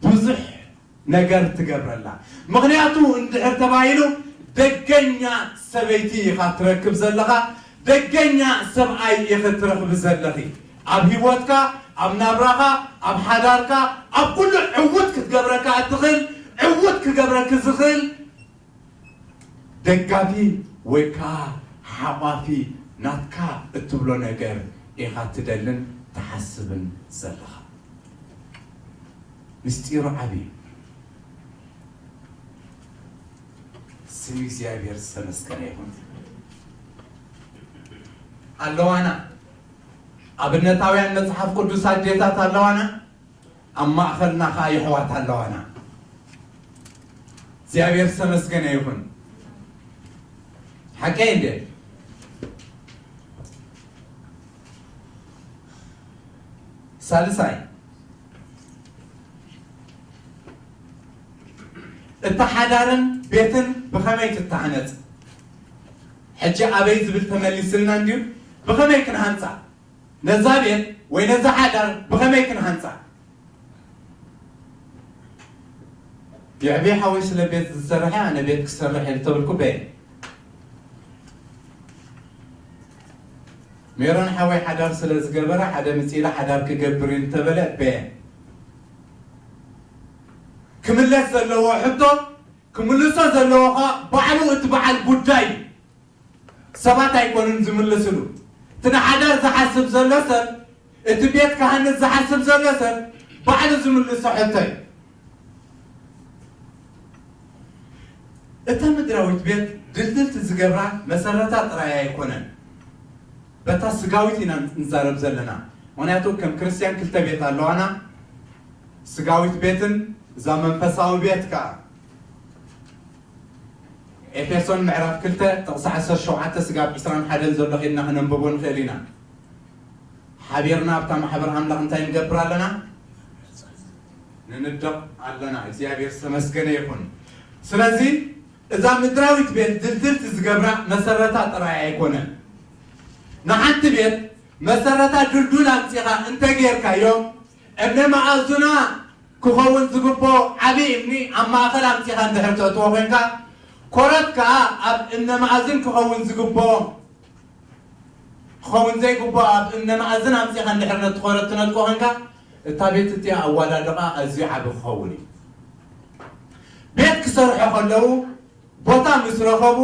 ብዙሕ ነገር ትገብረላ። ምኽንያቱ እንድሕር ተባሂሉ ደገኛ ሰበይቲ ኢኻ ትረክብ ዘለኻ፣ ደገኛ ሰብኣይ ኢኺ ትረኽቢ ዘለኺ። ኣብ ህይወትካ፣ ኣብ ናብራኻ፣ ኣብ ሓዳርካ፣ ኣብ ኩሉ ዕዉት ክትገብረካ እትኽእል፣ ዕዉት ክገብረኪ ዝኽእል ደጋፊ ወይ ከዓ ሓቋፊ ናትካ እትብሎ ነገር ኢኻ ትደልን ትሓስብን ዘለኻ። ምስጢሩ ዓብዪ እዩ። ስም እግዚኣብሔር ዝተመስገነ ይኹን። ኣለዋና፣ ኣብነታውያን መጽሓፍ ቅዱስ ኣዴታት ኣለዋና፣ ኣብ ማእኸልና ኸዓ የሕዋት ኣለዋና። እግዚኣብሔር ዝተመስገነ ይኹን። ሓቀይ እንዴ? ሳልሳይ፣ እታ ሓዳርን ቤትን ብኸመይ ትተሃነጽ? ሕጂ ኣበይ ዝብል ተመሊስልና እንድዩ? ብኸመይ ክንሃንጻ? ነዛ ቤት ወይ ነዛ ሓዳር ብኸመይ ክንሃንጻ? የዕቤ ሓወይ ስለ ቤት ዝሰርሐ ኣነ ቤት ክሰርሕ እየ እንተብልኩ በየ። ሜሮን ሓወይ ሓዳር ስለ ዝገበረ ሓደ ምጽኢላ ሓዳር ክገብር እዩ እንተበለ በየ። ክምለስ ዘለዎ ሕቶ ክምልሶ ዘለዎ ኸዓ ባዕሉ እቲ በዓል ጉዳይ እዩ። ሰባት ኣይኮኑን ዝምልስሉ። እቲ ንሓዳር ዝሓስብ ዘሎ ሰብ፣ እቲ ቤት ክሃንጽ ዝሓስብ ዘሎ ሰብ ባዕሉ ዝምልሶ ሕቶ እዩ። እታ ምድራዊት ቤት ድልድልቲ ዝገብራ መሰረታ ጥራይ ኣይኮነን። በታ ስጋዊት ኢና ንዛረብ ዘለና። ምኽንያቱ ከም ክርስትያን ክልተ ቤት ኣለዋና፣ ስጋዊት ቤትን እዛ መንፈሳዊ ቤት ከኣ። ኤፌሶን ምዕራፍ ክልተ ጥቕሲ ዓሰርተ ሸውዓተ ስጋብ ዕስራን ሓደን ዘሎ ኬድና ክነንብቦ ንኽእል ኢና። ሓቢርና ኣብታ ማሕበር ኣምላኽ እንታይ ንገብር ኣለና? ንንደቕ ኣለና። እግዚኣብሔር ዝተመስገነ ይኹን። ስለዚ እዛ ምድራዊት ቤት ድልድልቲ ዝገብራ መሰረታ ጥራይ ኣይኮነን። ንሓንቲ ቤት መሰረታ ድልዱል ኣምጺኻ እንተጌርካዮ፣ እምነ መኣዝና ክኸውን ዝግብኦ ዓቢ እምኒ ኣብ ማእከል ኣምጺኻ እንድሕር ተእትዎ ኮይንካ፣ ኮረት ከኣ ኣብ እምነ መኣዝን ክኸውን ዝግብኦ፣ ክኸውን ዘይግብኦ ኣብ እምነ መኣዝን ኣምጺኻ እንድሕር ነቲ ኮረት ትነጥቆ ኮይንካ፣ እታ ቤት እቲኣ ኣዋዳድቓ ኣዝዩ ዓቢ ክኸውን እዩ። ቤት ክሰርሑ ከለዉ፣ ቦታ ምስ ረኸቡ፣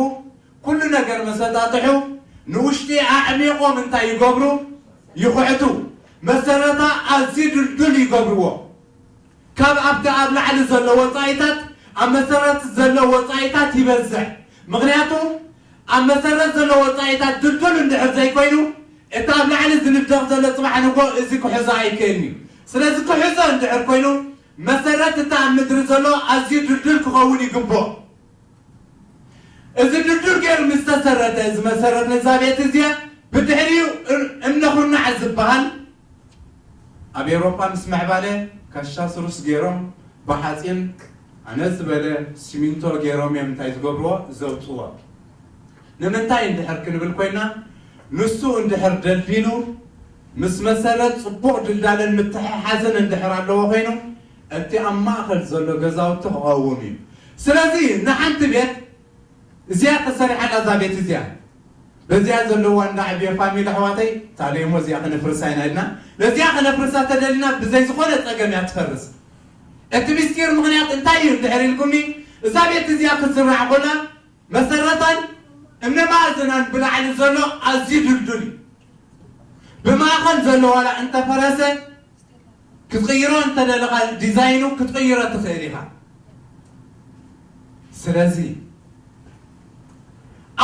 ኩሉ ነገር መሰጣጥሑ፣ ንውሽጢ ኣዕሚቖም እንታይ ይገብሩ? ይኹዕቱ። መሰረታ ኣዝዩ ድልዱል ይገብርዎ። ካብ ኣብቲ ኣብ ላዕሊ ዘሎ ወጻኢታት፣ ኣብ መሰረት ዘሎ ወጻኢታት ይበዝሕ። ምኽንያቱ፣ ኣብ መሰረት ዘሎ ወጻኢታት ድልዱል እንድሕር ዘይኮይኑ፣ እቲ ኣብ ላዕሊ ዝንደቕ ዘሎ ጽባሕ ንግሆ እዚ ክሕዞ ኣይክእልን እዩ። ስለዚ ክሕዞ እንድሕር ኮይኑ፣ መሰረት እቲ ኣብ ምድሪ ዘሎ ኣዝዩ ድልዱል ክኸውን ይግብኦ። እዚ ድልዱል ገይሩ ምስ ተሰረተ፣ እዚ መሰረት ነዛ ቤት እዚኣ፣ ብድሕሪኡ እም-፣ እምነ ኩርናዕ ዝበሃል ኣብ ኤውሮጳ ምስ ምዕባለ፣ ካሻ ስሩስ ገይሮም፣ ብሓጺን ኣነስ ዝበለ ሲሚንቶ ገይሮም እዮም እንታይ ዝገብርዎ? ዘውጽዎ። ንምንታይ እንድሕር ክንብል ኮይና፣ ንሱ እንድሕር ደልዲሉ፣ ምስ መሰረት ጽቡቕ ድልዳለን ምትሕሓዝን እንድሕር ኣለዎ ኮይኑ፣ እቲ ኣብ ማእከል ዘሎ ገዛውቲ ክቐውም እዩ። ስለዚ ንሓንቲ ቤት እዚኣ ተሰሪሓ ኣላ፣ እዛ ቤት እዚኣ በዚኣ ዘለዋ እንዳ ዕብዮ ፋሚሊ ኣሕዋተይ፣ ታለይሞ እዚኣ ክነፍርሳ ኢና ኢልና። ነዚኣ ክነፍርሳ ተደሊና ብዘይ ዝኾነ ጸገም እያ ትፈርስ። እቲ ምስጢር ምኽንያት እንታይ እዩ እንድሕር ኢልኩምኒ፣ እዛ ቤት እዚኣ ክትስራሕ ኮላ መሰረታን እምነ ማእዝናን ብላዕሊ ዘሎ ኣዝዩ ድልዱል እዩ። ብማእኸል ዘሎ ዋላ እንተፈረሰ ክትቕይሮ እንተደለኻ ዲዛይኑ ክትቕይሮ ትኽእል ኢኻ። ስለዚ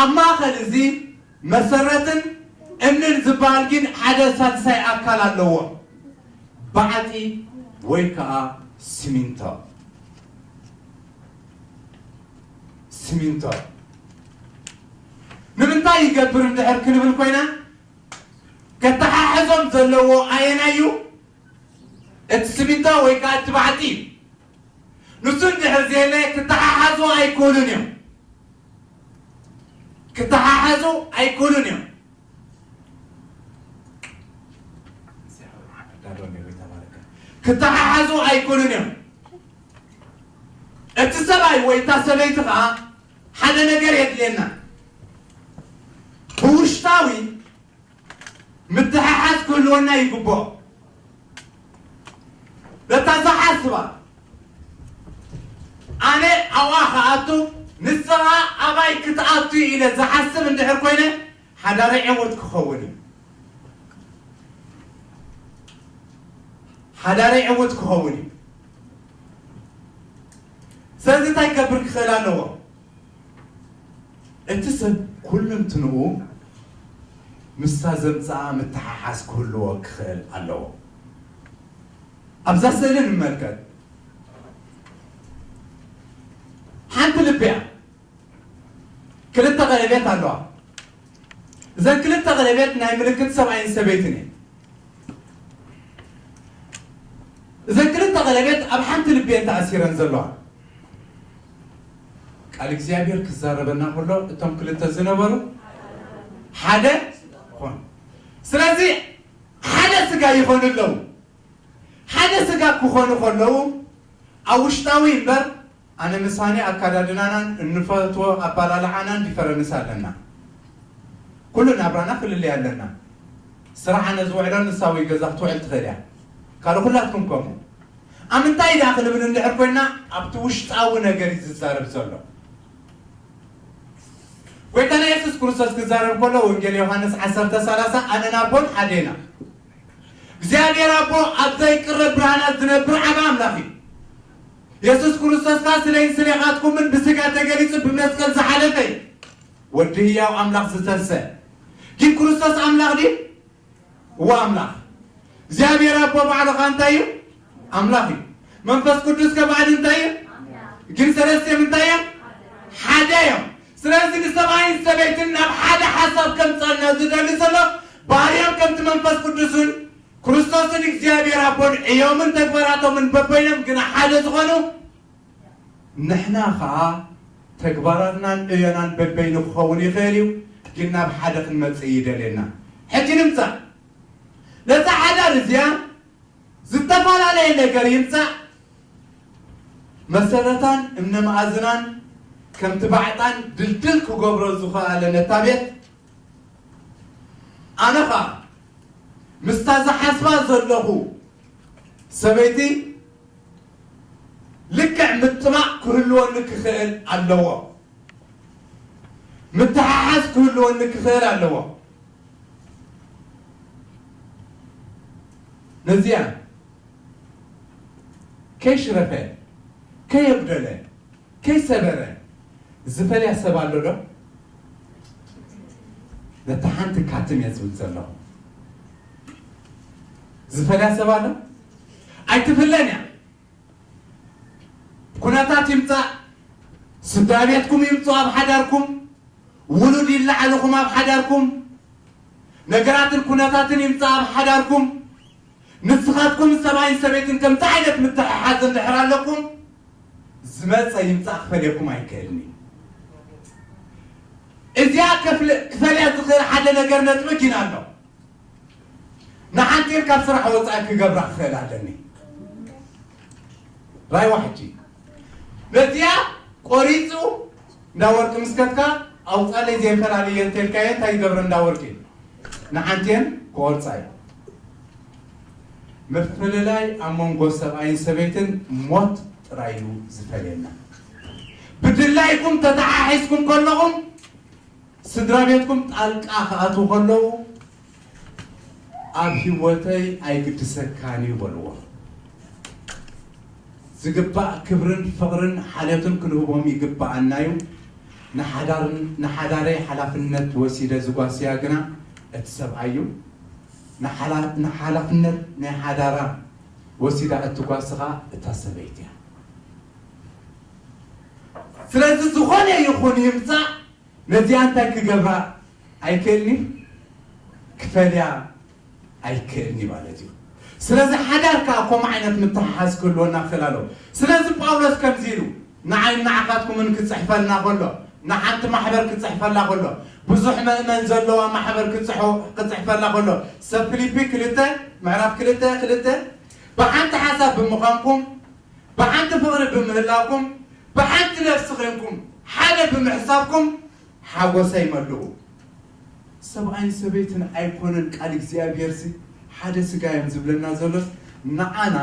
ኣብ ማእኸል እዚ መሰረትን እምንን ዝበሃል ግን ሓደ ሳልሳይ ኣካል ኣለዎ። ባዕጢ ወይ ከዓ ሲሚንቶ። ሲሚንቶ ንምንታይ ይገብር እንድሕር ክንብል ኮይና፣ ከተሓሕዞም ዘለዎ ኣየናይ እዩ? እቲ ሲሚንቶ ወይ ከዓ እቲ ባዕጢ እዩ። ንሱ እንድሕር ዘየለ ክተሓሓዙ ኣይክእሉን እዮም። ክተሓሓዙ ኣይክእሉን እዮም። ክተሓሓዙ ኣይክእሉን እዮም። እቲ ሰብኣይ ወይ እታ ሰበይቲ ከዓ ሓደ ነገር የድልየና። ብውሽጣዊ ምትሕሓዝ ክህልወና ይግብኦ። ነታ ዝሓስባ ኣነ ኣብኣ ክኣቱ፣ ንስኻ ኣባይ ክትኣቱ ኢለ ዝሓስብ እንድሕር ኮይነ፣ ሓዳረይ ዕዉት ክኸውን እዩ። ሓዳረይ ዕዉት ክኸውን እዩ። ስለዚ እንታይ ክገብር ክኽእል ኣለዎ? እቲ ሰብ ኩልንትንኡ ምስታ ዘምጽኣ ምትሓሓዝ ክህልዎ ክኽእል ኣለዎ። ኣብዛ ስእሊ ንመልከት። ሓንቲ ልቢ እያ። ክልተ ቀለቤት ኣለዋ። እዘን ክልተ ቀለቤት ናይ ምልክት ሰብኣይን ሰበይትን እየን። እዘን ክልተ ቀለቤት ኣብ ሓንቲ ልቢ እየን ተኣሲረን ዘለዋ። ቃል እግዚኣብሔር ክዛረበና ከሎ እቶም ክልተ ዝነበሩ ሓደ ኾኑ። ስለዚ ሓደ ስጋ ይኾኑ ኣለዉ። ሓደ ስጋ ክኾኑ ከለዉ ኣብ ውሽጣዊ እምበር ኣነ ምሳኔ ኣካዳድናናን እንፈትዎ ኣባላልዓናን ዲፈረንስ ኣለና። ኩሉ ናብራና ፍልልይ ኣለና። ስራሕ ኣነ ዝውዕሎ ንሳ ወይ ገዛ ክትውዕል ትኽእል እያ። ካልእ ኩላትኩም ከምኡ። ኣብ ምንታይ ደኣ ክንብል እንድሕር ኮይና ኣብቲ ውሽጣዊ ነገር እዩ ዝዛረብ ዘሎ። ጎይታና የሱስ ክርስቶስ ክዛረብ ከሎ ወንጌል ዮሃንስ ዓሰርተ ሰላሳ ኣነን ኣቦን ሓደ ኢና። እግዚኣብሔር ኣቦ ኣብ ዘይቅረብ ብርሃናት ዝነብር ዓቢ ኣምላኽ እዩ። የሱስ ክርስቶስ ከኣ ስለይን ስሌኻትኩምን ብስጋ ተገሊጹ ብመስቀል ዝሓለፈ እዩ። ወዲ ህያው ኣምላኽ ዝተንሰ። ግን ክርስቶስ ኣምላኽ ድዩ? እወ ኣምላኽ። እግዚኣብሔር ኣቦ ባዕሉ ኸኣ እንታይ እዩ? ኣምላኽ እዩ። መንፈስ ቅዱስ ከ ባዕሉ እንታይ እዩ? ግን ሰለስቲኦም እንታይ እዮም? ሓደ እዮም። ስለዚ ንሰብኣይን ሰበይትን ናብ ሓደ ሓሳብ ከምጻልና ዝደሊ ዘሎ ባህርዮም ከምቲ መንፈስ ቅዱስን ክርስቶስን እግዚኣብሔር ኣቦን ዕዮምን ተግባራቶምን በበይኖም ግና ሓደ ዝኾኑ ንሕና ኸኣ ተግባራትናን ዕዮናን በበይኑ ክኸውን ይኽእል እዩ፣ ግን ናብ ሓደ ክንመጽእ ይደልየና። ሕጂ ንምጻእ ነዛ ሓዳር እዚኣ ዝተፈላለየ ነገር ይምጻእ፣ መሰረታን እምነ መኣዝናን ከምቲ ባዕጣን ድልድል ክገብሮ ዝኸኣለ ነታ ቤት፣ ኣነ ኸኣ ምስታ ዝሓስባ ዘለኹ ሰበይቲ ልክዕ ምጥማቕ ክህልወኒ ክኽእል ኣለዎ። ምትሓሓዝ ክህልወኒ ክኽእል ኣለዎ። ነዚኣ ከይሽረፈ፣ ከየጉደለ፣ ከይሰበረ ዝፈልያ ሰብ ኣሎ ዶ? ነታ ሓንቲ ካትም እየ ዝብል ዘለኹ። ዝፈልያ ሰብ ኣሎ? ኣይትፍለን እያ። ኩነታት ይምጻእ፣ ስድራ ቤትኩም ይምጹ ኣብ ሓዳርኩም፣ ውሉድ ይለዓልኹም ኣብ ሓዳርኩም፣ ነገራትን ኩነታትን ይምጻእ ኣብ ሓዳርኩም፣ ንስኻትኩም ሰብኣይን ሰበይትን ከምዚ ዓይነት ምትሕሓዝ እንድሕር ኣለኩም፣ ዝመጸ ይምጻእ ክፈልየኩም ኣይክእልን እዩ። እዚኣ ከፍል-፣ ክፈልያ ዝኽእል ሓደ ነገር ነጥቢ ግን ኣሎ። ንሓንቲን ካብ ስራሕ ወጻኢ ክገብራ ክኽእል ኣለኒ። ራይዋ ሕጂ ነዚኣ ቆሪጹ እንዳ ወርቂ ምስ ከድካ ኣውጻለይ ዘይፈላለየ እንተልካዮ እንታይ ይገብረ እንዳ ወርቂ? ንሓንቲን ክቆርጻ እዩ። ምፍልላይ ኣብ መንጎ ሰብኣይን ሰበይትን ሞት ጥራይ እዩ ዝፈልየና። ብድላይኩም ተተሓሒዝኩም ከለኹም ስድራ ቤትኩም ጣልቃ ክኣትዉ ከለዉ ኣብ ህይወተይ ኣይግድሰካን እዩ በልዎ። ዝግባእ ክብርን ፍቕርን ሓልዮትን ክንህቦም ይግብኣና እዩ። ንሓዳርን-፣ ንሓዳረይ ሓላፍነት ወሲደ ዝጓስያ ግና እቲ ሰብኣይ እዩ። ንሓላ-፣ ንሓላፍነት ናይ ሓዳራ ወሲዳ እትጓስኻ እታ ሰበይቲ እያ። ስለዚ ዝኾነ ይኹን ይምጻእ ነዚኣ እንታይ ክገብራ ኣይክእልኒ? ክፈልያ ኣይክእልኒ ማለት እዩ። ስለዚ ሓዳር ከኣ ከምኡ ዓይነት ምትሕሓዝ ክህልወና ክኽእል ኣለዎ። ስለዚ ጳውሎስ ከምዚ ኢሉ ንዓይ ንዓኻትኩምን ክጽሕፈልና ከሎ፣ ንሓንቲ ማሕበር ክጽሕፈላ ከሎ፣ ብዙሕ መእመን ዘለዋ ማሕበር ክጽሖ-፣ ክጽሕፈላ ከሎ፣ ሰብ ፊልፒ ክልተ ምዕራፍ ክልተ ክልተ ብሓንቲ ሓሳብ ብምዃንኩም ብሓንቲ ፍቕሪ ብምህላውኩም፣ ብሓንቲ ነፍሲ ዄንኩም፣ ሓደ ብምሕሳብኩም፣ ሓጎሰይ መልኡ። ሰብኣይን ሰበይትን ኣይኮነን ቃል እግዚኣብሔርሲ ሓደ ስጋ እዮም ዝብለና ዘሎስ፣ ንዓና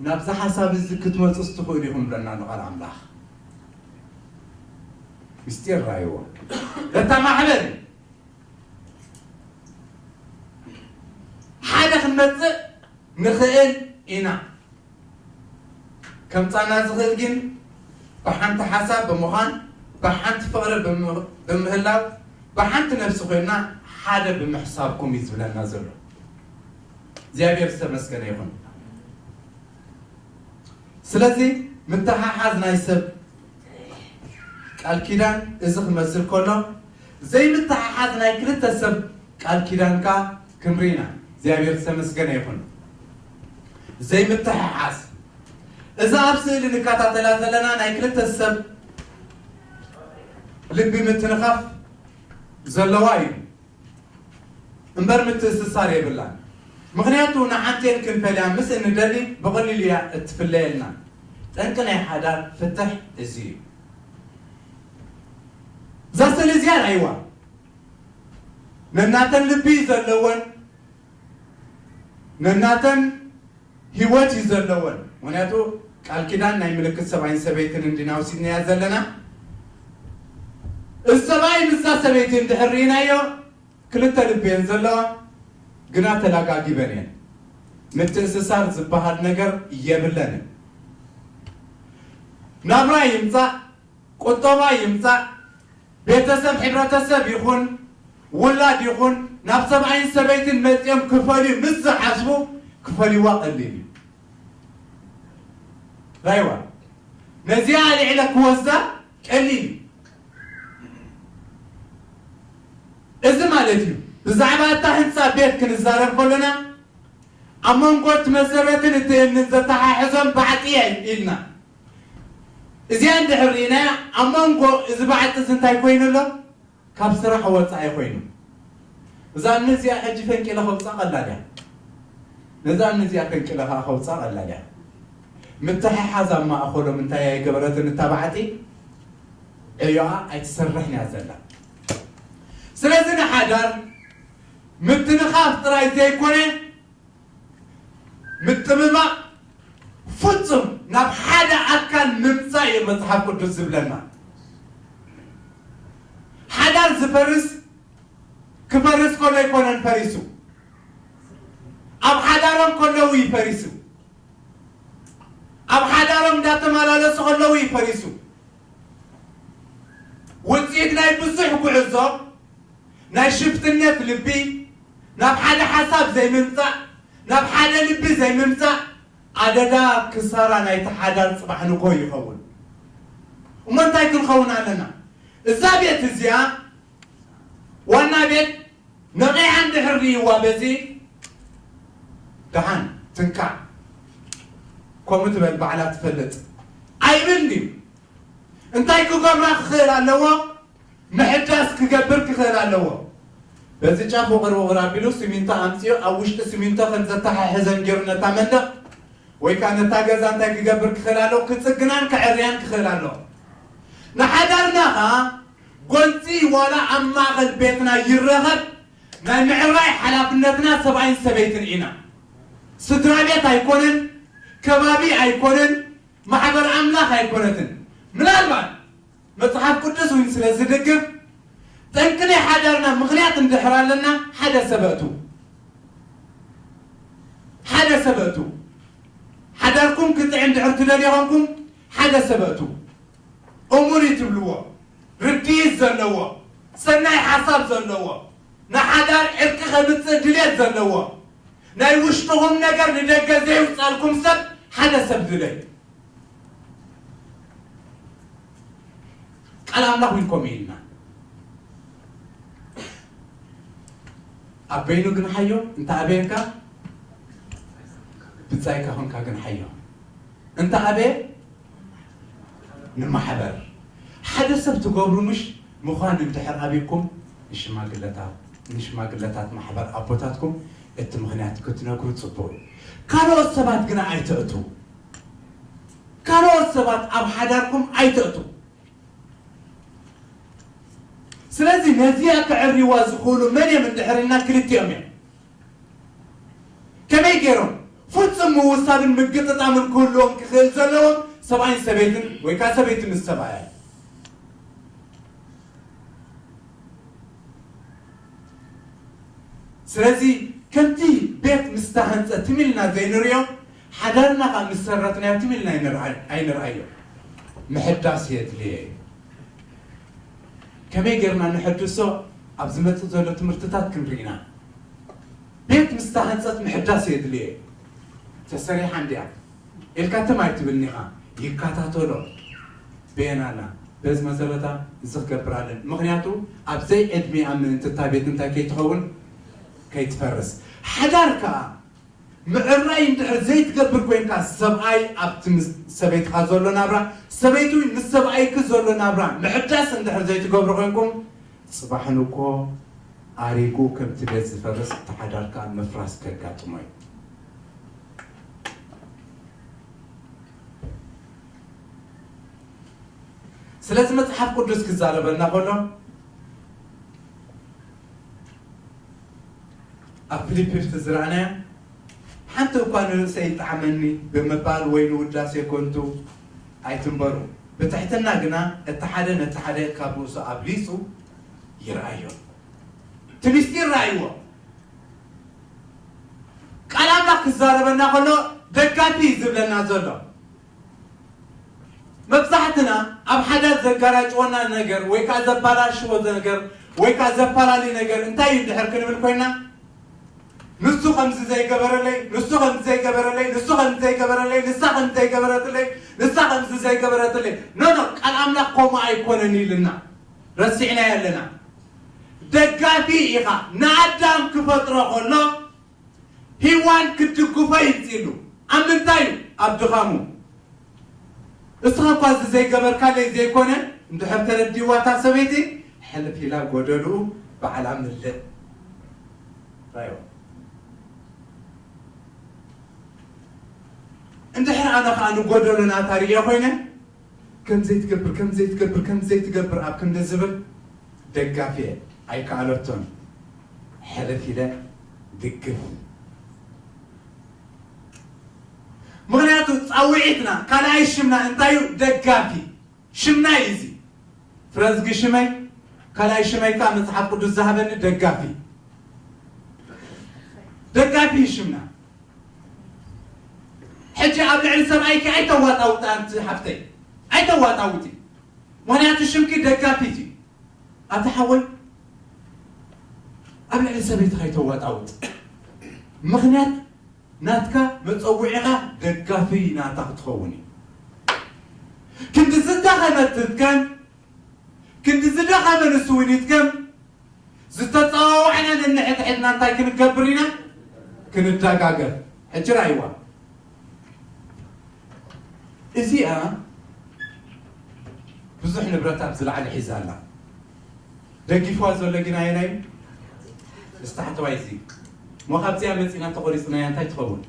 ናብዚ ሓሳብ እዚ ክትመጹስ ትኽእሉ ኢኹም ብለና ኣሎ ቃል ኣምላኽ። ምስጢር ራይዎ ለታ ማሕበር ሓደ ክንመጽእ ንኽእል ኢና። ከምጻና ዝኽእል ግን ብሓንቲ ሓሳብ ብምዃን፣ ብሓንቲ ፍቕሪ ብም- ብምህላው፣ ብሓንቲ ነፍሲ ኮይና ሓደ ብምሕሳብኩም እዩ ዝብለና ዘሎ። እግዚኣብሔር ዝተመስገነ ይኹን። ስለዚ ምትሓሓዝ ናይ ሰብ ቃል ኪዳን እዚ ክመስል ከሎ፣ ዘይምትሓሓዝ ናይ ክልተ ሰብ ቃል ኪዳን ከኣ ክንርኢ ኢና። እግዚኣብሔር ዝተመስገነ ይኹን። ዘይምትሕሓዝ፣ እዛ ኣብ ስእሊ ንከታተላ ዘለና ናይ ክልተ ሰብ ልቢ ምትንኻፍ ዘለዋ እዩ። እምበር ምትእስሳር የብላን። ምኽንያቱ ንሓንቲኤን ክንፈልያ ምስ እንደሊ ብቐሊሉ እያ እትፍለየልና። ጠንቂ ናይ ሓዳር ፍትሕ እዚ እዩ። እዛ ስእሊ እዚኣ ራይዋ ነናተን ልቢ እዩ ዘለወን፣ ነናተን ህይወት እዩ ዘለወን። ምኽንያቱ ቃል ኪዳን ናይ ምልክት ሰብኣይን ሰበይትን እንዲና ወሲድናያ ዘለና። እዚ ሰብኣይ ምስዛ ሰበይቲ እንድሕር ርኢናዮ ክልተ ልቢ እየን ዘለዋ፣ ግና ተላጋጊበን እየን። ምትእስሳር ዝበሃል ነገር የብለንን። ናብራ ይምጻእ፣ ቁጠባ ይምጻእ፣ ቤተሰብ፣ ሕብረተሰብ ይኹን ውላድ ይኹን ናብ ሰብኣይን ሰበይትን መጺኦም ክፈልዩ ምስ ዝሓስቡ ክፈልይዋ ቀሊል እዩ። ራይዋ ነዚኣ ኣልዒለ ክወስዳ ቀሊል እዩ። እዚ ማለት እዩ ብዛዕባ እታ ህንፃ ቤት ክንዛረብ ከለና ኣብ መንጎ እቲ መሰረትን እቲ እምንን ዘተሓሕዞም ባዕጢ ኢልና እዚኣ እንድሕር ርኢናያ ኣብ መንጎ እዚ ባዕጢ እዚ እንታይ ኮይኑ ኣሎ? ካብ ስራሕ ወፃኢ ኮይኑ። እዛ እምኒ እዚኣ ሕጂ ፈንቂለ ከውፃ ቀላል እያ። ነዛ እምኒ እዚኣ ፈንቂለ ከዓ ከውፃ ቀላል እያ። ምትሕሓዝ ኣብ ማእኸሎም እንታይ ኣይገበረትን እታ ባዕጢ ዕዮኣ ኣይትሰርሕን እያ ዘላ። ስለዚ ንሓዳር ምትንኻፍ ጥራይ ዘይኮነ ምጥምማቕ ፍጹም ናብ ሓደ ኣካል ምምጻእ እዩ መጽሓፍ ቅዱስ ዝብለና። ሓዳር ዝፈርስ ክፈርስ ከሎ ኣይኮነን ፈሪሱ፣ ኣብ ሓዳሮም ከለዉ እዩ ፈሪሱ። ኣብ ሓዳሮም እንዳተመላለሱ ከለዉ እዩ ፈሪሱ። ውፅኢት ናይ ብዙሕ ጉዕዞ ናይ ሽፍትነት ልቢ ናብ ሓደ ሓሳብ ዘይምምፃእ፣ ናብ ሓደ ልቢ ዘይምምፃእ ኣደዳ ክሳራ ናይቲ ሓዳር ፅባሕ ንግሆ ይኸውን። እሞ እንታይ ክንኸውን ኣለና? እዛ ቤት እዚኣ ዋና ቤት ነቒዓ እንድሕር ርእይዋ በዚ ደሓን ትንካዕ ከምኡ ትበል ባዕላ ትፈልጥ ኣይብል ድዩ? እንታይ ክገብራ ክኽእል ኣለዎ? ምሕዳስ ክገብር ክኽእል ኣለዎ። በዚ ጫፍ ውቕር ውቕር ኣቢሉ ሲሚንቶ ኣምፂኡ ኣብ ውሽጢ ሲሚንቶ ከም ዘተሓሕዘን ገይሩ ነታ መንደቕ ወይ ከዓ ነታ ገዛ እንታይ ክገብር ክኽእል ኣለዎ? ክፅግናን ከዐርያን ክኽእል ኣለዎ። ንሓዳርና ኸዓ ጎንፂ ዋላ ኣብ ማእኸል ቤትና ይረኸብ ናይ ምዕራይ ሓላፍነትና ሰብኣይን ሰበይትን ኢና። ስድራ ቤት ኣይኮነን፣ ከባቢ ኣይኮነን፣ ማሕበር ኣምላኽ ኣይኮነትን። ምናልባት መጽሓፍ ቅዱስ እውን ስለ ዝድግፍ ጠንቂ ናይ ሓዳርና ምኽንያት እንድሕር ኣለና ሓደ ሰብ እቱ ሓደ ሰብ እቱ ሓዳርኩም ክጥዕም እንድሕር ትደልዩ ኾንኩም ሓደ ሰብ እቱ እሙን እዩ ትብልዎ፣ ርድኢት ዘለዎ፣ ሰናይ ሓሳብ ዘለዎ፣ ንሓዳር ዕርቂ ከምጽእ ድሌት ዘለዎ፣ ናይ ውሽጥኹም ነገር ንደገ ዘይውጻልኩም ሰብ ሓደ ሰብ ድለዩ። ቃል ኣምላኽ እውን ከምኡ ኢልና። ኣብ በይኑ ግን ሓዮ እንተ ኣበየካ ብጻይካ ኾንካ ግን ሓዮ እንተ ኣበየ ንማሕበር ሓደ ሰብ ትገብሩ ምሽ ምዃን እንድሕር ኣብኩም ንሽማግለታት ንሽማግለታት ማሕበር ኣቦታትኩም እቲ ምኽንያት ክትነግሩ ጽቡቕ እዩ። ካልኦት ሰባት ግና ኣይተእቱ። ካልኦት ሰባት ኣብ ሓዳርኩም ኣይተእቱ። ስለዚ ነዚኣ ክዕርይዋ ዝኽእሉ መን እዮም እንድሕር ኢልና ክልቲኦም እዮም። ከመይ ገይሮም ፍጹም ምውሳብን ምግጥጣምን ክህልዎም ክኽእል ዘለዎም ሰብኣይን ሰበይትን ወይ ከዓ ሰበይቲ ምስ ሰብኣያ። ስለዚ ከምቲ ቤት ምስ ተሃንጸ ትም ኢልና ዘይንርእዮ፣ ሓዳርና ኸኣ ምስ ሰረትናዮ ትም ኢልና ኣይንርኣዮ። ምሕዳስ የድልየ እዩ። ከመይ ጌርና ንሕድሶ ኣብ ዝመጽእ ዘሎ ትምህርትታት ክንርኢ ኢና። ቤት ምስ ተሃንጸት ምሕዳስ የድልየ እዩ። ተሰሪሓ እንድያ ኢልካ ትም ኣይትብልኒ ኢኻ። ይከታተሎ። በየናና በዚ መሰረታ እዚ ክገብር ኣለን። ምኽንያቱ ኣብ ዘይዕድሚኣ ምእንቲ እታ ቤት እንታይ ከይትኸውን ከይትፈርስ። ሓዳር ከኣ ምዕራይ እንድሕር ዘይትገብር ኮይንካ ሰብኣይ ኣብቲ ምስ ሰበይትኻ ዘሎ ናብራ ሰበይቲ እውን ምስ ሰብኣይኪ ዘሎ ናብራ ምሕዳስ እንድሕር ዘይትገብሩ ኮይንኩም ጽባሕ ንግሆ ኣሪጉ ከምቲ ቤት ዝፈርስ እቲ ሓዳር ከኣ ምፍራስ ከጋጥሞ እዩ። ስለዚ መጽሓፍ ቅዱስ ክዛረበና ከሎ ኣብ ፊልፒ ዝረኣናዮ ሓንቲ እኳ ንርእሰይ ይጥዓመኒ ብምባል ወይ ንውዳሴ ከንቱ ኣይትንበሩ፣ ብትሕትና ግና እቲ ሓደ ነቲ ሓደ ካብ ርእሱ ኣብሊጹ ይርኣዮ። እቲ ምስጢር ረኣይዎ። ቃል ኣምላኽ ክዛረበና ከሎ ደጋፊ እዩ ዝብለና ዘሎ። መብዛሕትና ኣብ ሓደ ዘጋራጭወና ነገር ወይ ከዓ ዘባላሽዎ ነገር ወይ ከዓ ዘፈላሊ ነገር እንታይ እዩ እንድሕር ክንብል ኮይና፣ ንሱ ከምዚ ዘይገበረለይ፣ ንሱ ከምዚ ዘይገበረለይ፣ ንሱ ከምዚ ዘይገበረለይ፣ ንሳ ከምዚ ዘይገበረትለይ፣ ንሳ ከምዚ ዘይገበረትለይ። ኖ ኖ፣ ቃል ኣምላኽ ከምኡ ኣይኮነን ኢልና ረሲዕናዮ ኣለና። ደጋፊ ኢኻ። ንኣዳም ክፈጥሮ ከሎ ሂዋን ክትድግፎ ይምፅእሉ። ኣብ ምንታይ እዩ? ኣብ ድኻሙ። እስኻ እኳ እዚ ዘይገበርካለይ ዘይኮነ እንድሕር ተረዲዋ እታ ሰበይቲ ሕልፍ ኢላ ጎደልኡ ባዕላ ምልእ። ራዮ። እንድሕር ኣነ ከዓ ንጎደሎ ናታ ርእየ ኮይነ ከም ዘይትገብር ከም ዘይትገብር ከም ዘይትገብር ኣብ ክንዲ ዝብል ደጋፊ ኣይከኣለቶን። ሕልፍ ኢለ ድግፍ። ምኽንያቱ ፃውዒትና ካልኣይ ሽምና እንታይ እዩ? ደጋፊ ሽምና እዩ። እዚ ፍረዝጊ ሽመይ ካልኣይ ሽመይ ከዓ መፅሓፍ ቅዱስ ዝሃበኒ ደጋፊ ደጋፊ እዩ ሽምና። ሕጂ ኣብ ልዕሊ ሰብኣይኪ ኣይተዋጣውጣ ኣንቲ ሓፍተይ ኣይተዋጣውጢ። ምኽንያቱ ሽምኪ ደጋፊት እዩ። ኣቲ ሓወይ ኣብ ልዕሊ ሰበይትኻ ኣይተዋጣውጥ። ምኽንያት ናትካ መጸውዒኻ ደጋፊ ናታ ክትኸውን እዩ። ክንዲ ዝደኸመት ትድከም፣ ክንዲ ዝደኸመ ንሱ እውን ይድከም። ዝተጸዋወዕና ነንሕድሕድና እንታይ ክንገብር ኢና? ክንደጋገፍ። ሕጂ ራእይዋ እዚኣ ብዙሕ ንብረት ኣብ ዝለዓለ ሒዛ ኣላ። ደጊፍዋ ዘሎ ግን ኣየናይ? እዚ ታሕተዋይ እዚ። እሞ ካብዚኣ መጺና ተቖሪጽናያ እንታይ ትኸውን?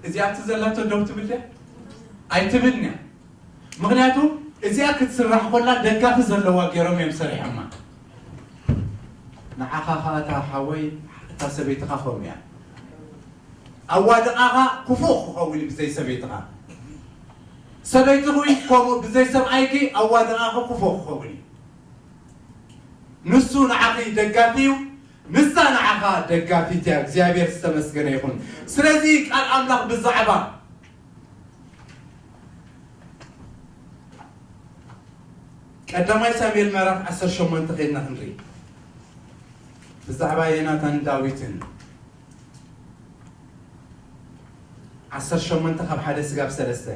እዚኣ ኣብቲ ዘላቶ ደው ትብል ድያ? ኣይትብልን እያ። ምኽንያቱ እዚኣ ክትስራሕ ኮላ ደጋፊ ዘለዋ ገይሮም እዮም ሰሪሖማ። ንዓኻ ኸኣ እታ ሓወይ እታ ሰበይትኻ ከምኡ እያ። ኣዋድቓኻ ክፉእ ክኸውን እዩ ብዘይ ሰበይትኻ። ሰበይትኺ ከምኡ ብዘይ ሰብኣይኪ ኣዋድቓኺ ክፉእ ክኸውን እዩ። ንሱ ንዓኺ ደጋፊ እዩ፣ ንሳ ንዓኻ ደጋፊት እያ። እግዚኣብሔር ዝተመስገነ ይኹን። ስለዚ ቃል ኣምላኽ ብዛዕባ ቀዳማይ ሳሙኤል ምዕራፍ ዓሰርተ ሸሞንተ ከይድና ክንርኢ ብዛዕባ ዮናታን ዳዊትን ዓሰርተ ሸሞንተ ካብ ሓደ ስጋብ ሰለስተ።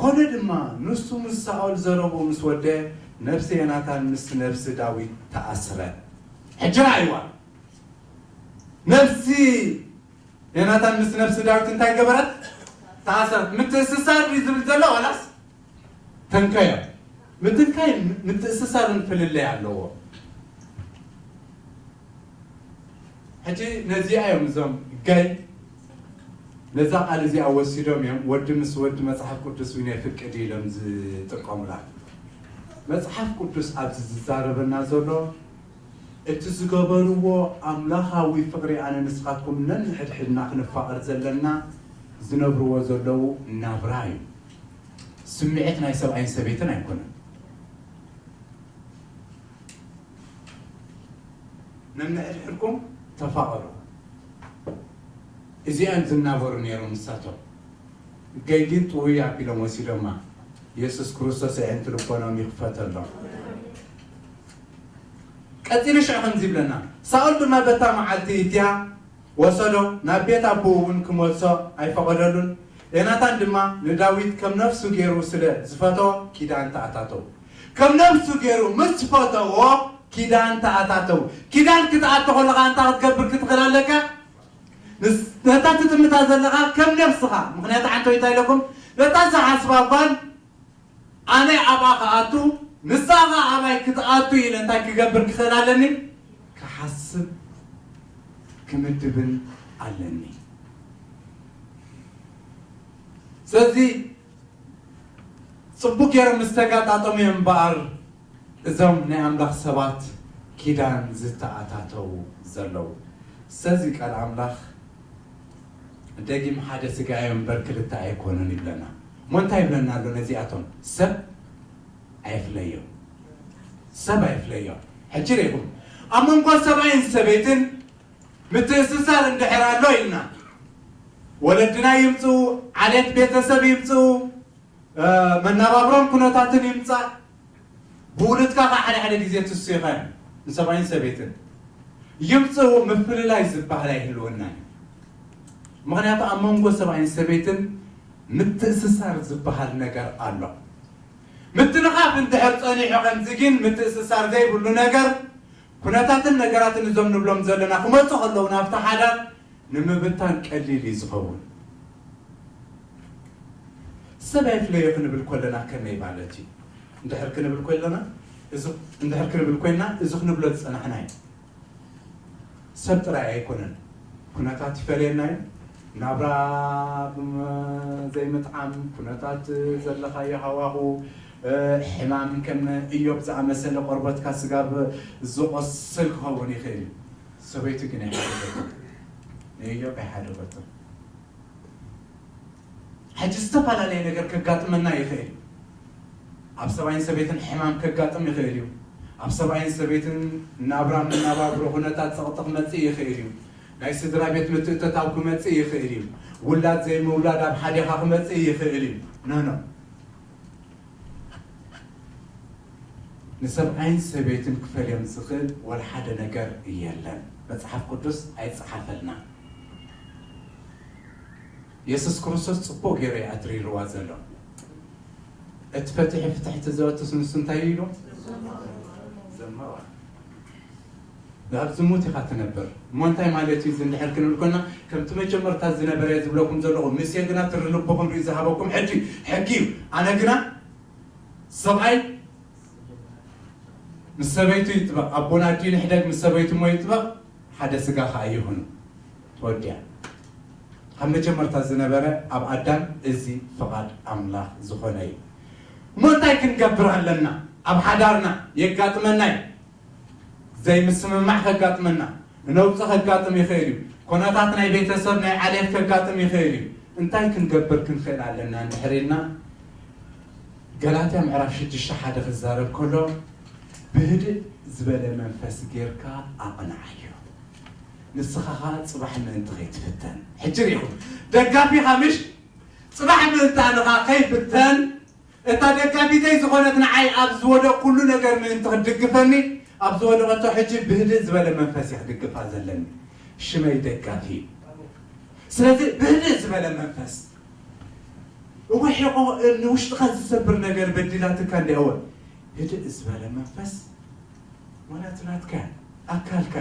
ኮነ ድማ ንሱ ምስ ሳኦል ዘረብኡ ምስ ወደ ነፍሲ ዮናታን ምስ ነፍሲ ዳዊት ተኣስረ። ሕጂ ራእይዋ ነፍሲ ዮናታን ምስ ነፍሲ ዳዊት እንታይ ገበረት? ተኣሰረት። ምትእስሳር ድዩ ዝብል ዘሎ ዋላስ ተንከዮ? ምትንካይ ምትእስሳርን ፍልልይ ኣለዎ። ሕጂ ነዚኣ እዮም እዞም ጋይ ነዛ ቃል እዚኣ ወሲዶም እዮም ወዲ ምስ ወዲ መጽሓፍ ቅዱስ እውን የፍቅድ ኢሎም ዝጥቀሙላ። መጽሓፍ ቅዱስ ኣብዚ ዝዛረበና ዘሎ እቲ ዝገበርዎ ኣምላኻዊ ፍቕሪ ኣነ ንስኻትኩም ነንሕድሕድና ክንፋቐር ዘለና ዝነብርዎ ዘለዉ ናብራ እዩ። ስምዒት ናይ ሰብኣይን ሰበይትን ኣይኮነን። ነንሕድሕድኩም ተፋቐሩ። እዚኣን ዝናበሩ ነይሮም ንሳቶም። ገይ ግን ጥውይ ኣቢሎም ወሲዶማ። የሱስ ክርስቶስ ኣዒንቲ ልቦኖም ይኽፈተሎም። ቀጺሉ ሽዑ ከምዚ ይብለና፣ ሳኦል ድማ በታ መዓልቲ እቲኣ ወሰዶ፣ ናብ ቤት ኣቦኡ እውን ክመልሶ ኣይፈቐደሉን። ዮናታን ድማ ንዳዊት ከም ነፍሱ ገይሩ ስለ ዝፈተዎ ኪዳን ተኣታተዉ። ከም ነፍሱ ገይሩ ምስ ፈተዎ ኪዳን ተኣታተዉ። ኪዳን ክትኣቱ ከለኻ እንታይ ክትገብር ክትኽእል ኣለካ? ንስ-፣ ነታ ትጥምታ ዘለኻ ከም ነፍስኻ፣ ምኽንያቱ ዓንተው እንታይ ኢለኩም? ነታ ዝሓስባ ጓል ኣነ ኣብኣ ክኣቱ፣ ንሳ ኸኣ ኣባይ ክትኣቱ ኢለ እንታይ ክገብር ክኽእል ኣለኒ? ክሓስብ፣ ክምድብን ኣለኒ። ስለዚ ጽቡቕ ገይሮም ምስ ተጋጣጠሙ እዮም እምበኣር እዞም ናይ ኣምላኽ ሰባት ኪዳን ዝተኣታተዉ ዘለዉ። ስለዚ ቃል ኣምላኽ ደጊም ሓደ ስጋ እዮም እምበር ክልተ ኣይኮኑን ይብለና። እሞ እንታይ ይብለና ኣሎ ነዚኣቶም? ሰብ ኣይፍለዮ። ሰብ ኣይፍለዮ። ሕጂ ርኢኹም፣ ኣብ መንጎ ሰብኣይን ሰበይትን ምትእስሳር እንድሕር ኣሎ ኢልና፣ ወለድና ይምፅኡ፣ ዓሌት ቤተሰብ ይምፅኡ፣ እ፣ መናባብሮን ኩነታትን ይምፃእ፣ ብውሉድካ ከዓ ሓደ ሓደ ግዜ ትስዮ ኢኻ። ንሰብኣይን ሰበይትን ይምፅኡ፣ ምፍልላይ ዝበሃል ኣይህልወናን እዩ። ምኽንያቱ ኣብ መንጎ ሰብኣይን ሰበይትን ምትእስሳር ዝበሃል ነገር ኣሎ። ምትንኻፍ እንድሕር ጸኒሑ ከምዚ ግን ምትእስሳር ዘይብሉ ነገር፣ ኩነታትን ነገራትን እዞም ንብሎም ዘለና ክመጹ ከለዉ ናብቲ ሓዳር ንምብታን ቀሊል እዩ ዝኸውን። ሰብ ኣይፍለዮ ክንብል ከለና ከመይ ማለት እዩ? እንድሕር ክንብል ከለና፣ እዚ፣ እንድሕር ክንብል ኮይንና፣ እዚ ክንብሎ ዝጸናሕና እዩ። ሰብ ጥራይ ኣይኮነን፣ ኩነታት ይፈልየና እዩ። ናብራ ብም-፣ ዘይምጥዓም፣ ኩነታት ዘለኻዮ ሃዋሁ፣ እ፣ ሕማም ከም እዮብ ዝኣመሰለ ቆርበትካ ስጋብ ዝቆስል ክኸውን ይኽእል እዩ። ሰበይቱ ግን ኣይሓደገትን። ንእዮብ ኣይሓደገትን። ሕጂ ዝተፈላለየ ነገር ከጋጥመና ይኽእል እዩ። ኣብ ሰብኣይን ሰበይትን ሕማም ከጋጥም ይኽእል እዩ። ኣብ ሰብኣይን ሰበይትን ናብራ መናባብሮ ኩነታት ጸቕጢ ክመጽእ ይኽእል እዩ። ናይ ስድራ ቤት ምትእትታው ክመጽእ ይኽእል እዩ። ውላድ ዘይምውላድ ኣብ ሓዴኻ ክመጽእ ይኽእል እዩ። ኖ፣ ኖ። ንሰብኣይን ሰበይትን ክፈልዮም ዝኽእል ወላ ሓደ ነገር የለን። መጽሓፍ ቅዱስ ኣይጸሓፈልና። የሱስ ክርስቶስ ጽቡቕ ገይሩ እዩ ኣትሪርዋ ዘሎ። እቲ ፈቲሑ ፍትሕቲ ዘወትስ ንሱ እንታይ እዩ ኢሉ? ዘመዋ። ኣብ ዝሙት ኢኻ ትነብር። እሞ እንታይ ማለት እዩ እዚ እንድሕር ክንብል ኮና፣ ከምቲ መጀመርታ ዝነበረ እየ ዝብለኩም ዘለኹ፣ ንሴ ግና ትሪ ልብኹም ርእዩ ዝሃበኩም ሕጂ፣ ሕጊ እዩ። ኣነ ግና ሰብኣይ ምስ ሰበይቱ ይጥበቕ፣ ኣቦን ኣዲኡን ይሕደግ፣ ምስ ሰበይቱ እሞ ይጥበቕ፣ ሓደ ስጋ ኸኣ ይኹኑ። ተወዲኣ። ካብ መጀመርታ ዝነበረ ኣብ ኣዳም እዚ ፍቓድ ኣምላኽ ዝኾነ እዩ። እሞ እንታይ ክንገብር ኣለና? ኣብ ሓዳርና የጋጥመና እዩ። ዘይምስምማዕ ከጋጥመና፣ ነውጺ ከጋጥም ይኽእል እዩ። ኮነታት ናይ ቤተሰብ፣ ናይ ዓሌት ከጋጥም ይኽእል እዩ። እንታይ ክንገብር ክንኽእል ኣለና እንድሕር ኢልና፣ ገላትያ ምዕራፍ ሽዱሽተ ሓደ ክዛረብ ከሎ፣ ብህድእ ዝበለ መንፈስ ጌርካ ኣቕንዓዮ። ንስኻ ኸኣ ጽባሕ ምእንቲ ኸይትፍተን። ሕጂ ርኢኹም፣ ደጋፊኻ ምሽ፣ ጽባሕ ምእንቲ ኣነኻ ከይፍተን፣ እታ ደጋፊተይ ዝኾነት ንዓይ ኣብ ዝወደቕኩሉ ነገር ምእንቲ ክትድግፈኒ፣ ኣብ ዝወደቐቶ ሕጂ ብህድእ ዝበለ መንፈስ እየ ክድግፋ ዘለኒ። ሽመይ ደጋፊ እዩ። ስለዚ ብህድእ ዝበለ መንፈስ፣ እወ ሒቆ ንውሽጥኻ ዝሰብር ነገር በዲላትካ እንድያ፣ እወ ህድእ ዝበለ መንፈስ፣ ዋላ እቲ ናትካ ኣካልካ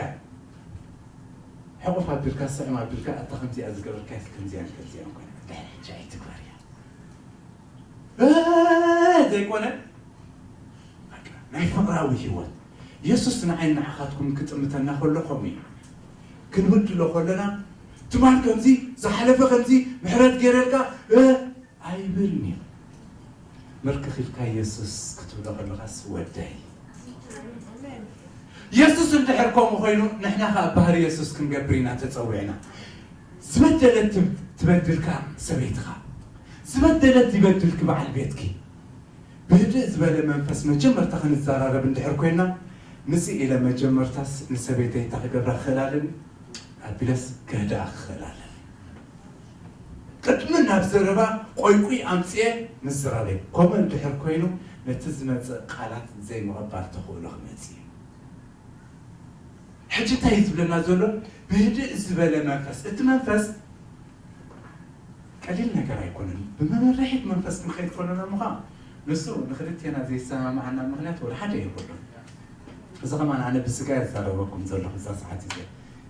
ሕቑፍ ኣቢልካ፣ ስዕም ኣቢልካ፣ ኣታ ከምዚኣ ዝገበርካስ ከምዚኣን ከምዚኣን ኮይና፣ ድሕሪ ሕጂ ኣይትግበር እያ። እ፣ ዘይኮነ፣ በቃ፣ ናይ ፍቕራዊ ህይወት። የሱስ ንዓይን ንዓኻትኩም ክጥምተና ከሎ ከምኡ እዩ። ክንብድሎ ከለና፣ ትማል ከምዚ፣ ዝሓለፈ ከምዚ፣ ምሕረት ገይረልካ፣ እ፣ ኣይብልን እዩ። ምርክኽ ኢልካ የሱስ ክትብሎ ከለኻስ ወደይ። የሱስ እንድሕር ከምኡ ኮይኑ፣ ንሕና ኸኣ ባህሪ የሱስ ክንገብር ኢና ተጸዊዕና። ዝበደለት ትብ-፣ ትበድልካ ሰበይትኻ። ዝበደለት ይበድልኪ በዓል ቤትኪ። ብህድእ ዝበለ መንፈስ መጀመርታ ክንዘራረብ እንድሕር ኮይና፣ ምጽእ ኢለ መጀመርታስ ንሰበይተይ እንታይ ክገብራ ክኽእል ኣለኒ? ኣቢለስ ክህድኣ ክኽእል ኣለኒ። ቅድሚ ናብ ዘረባ ቆይቁይ ኣምጽኤ ምዝራበይ። ከምኡ እንድሕር ኮይኑ ነቲ ዝመጽእ ቃላት ዘይምቕባል ተኽእሎ ክመጽእ እዩ። ሕጂ እንታይ እዩ ዝብለና ዘሎ? ብህድእ ዝበለ መንፈስ። እቲ መንፈስ ቀሊል ነገር ኣይኮነን። ብመመርሒት መንፈስ ክንኸይድ ከለና ምዃ ንሱ ንክልቴና ዘይሰማማዓና ምኽንያት ወላ ሓደ የብሉን። እዚ ከማን ኣነ ብስጋ እዛረበኩም ዘለኹ እዛ ሰዓት እዚኣ።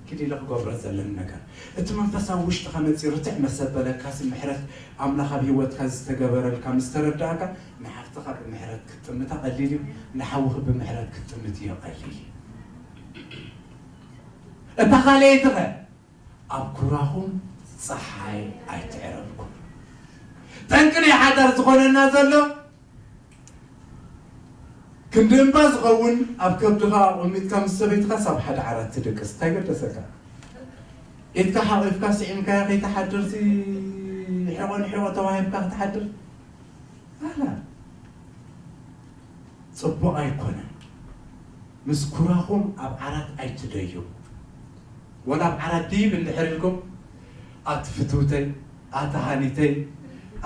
ኪድ ኢለ ክገብሮ ዘለኒ ነገር። እቲ መንፈስ ኣብ ውሽጥኻ መጺኡ ርትዕ መሰበለካሲ ምሕረት ኣምላኽ ኣብ ህይወትካ ዝተገበረልካ ምስ ተረዳእካ ንሓፍትኻ ብምሕረት ክትጥምታ ቀሊል እዩ። ንሓውኺ ብምሕረት ክትጥምት እዮ ቀሊል እዩ። እታ ካልኣይቲ ኸ? ኣብ ኩራኹም ጸሓይ ኣይትዕረብኩም። ጠንቂ ናይ ሓዳር ዝኾነና ዘሎ ክንዲ እምባ ዝኸውን ኣብ ከብድኻ ኣቐሚጥካ ምስ ሰበይትኻስ ኣብ ሓደ ዓራት ትድቅስ እንታይ ገደሰካ? ኢድካ ሓቒፍካ ስዒምካያ ከይትሓድርሲ ሕቖ ንሕቖ ተዋሂብካ ክትሓድር ኣላ። ጽቡቕ ኣይኮነን። ምስ ኩራኹም ኣብ ዓራት ኣይትደዩ። ወላ ኣብ ዓራት ድይብ እንድሕር ኢልኩም ኣቲ ፍትውተይ፣ ኣቲ ሃኒተይ፣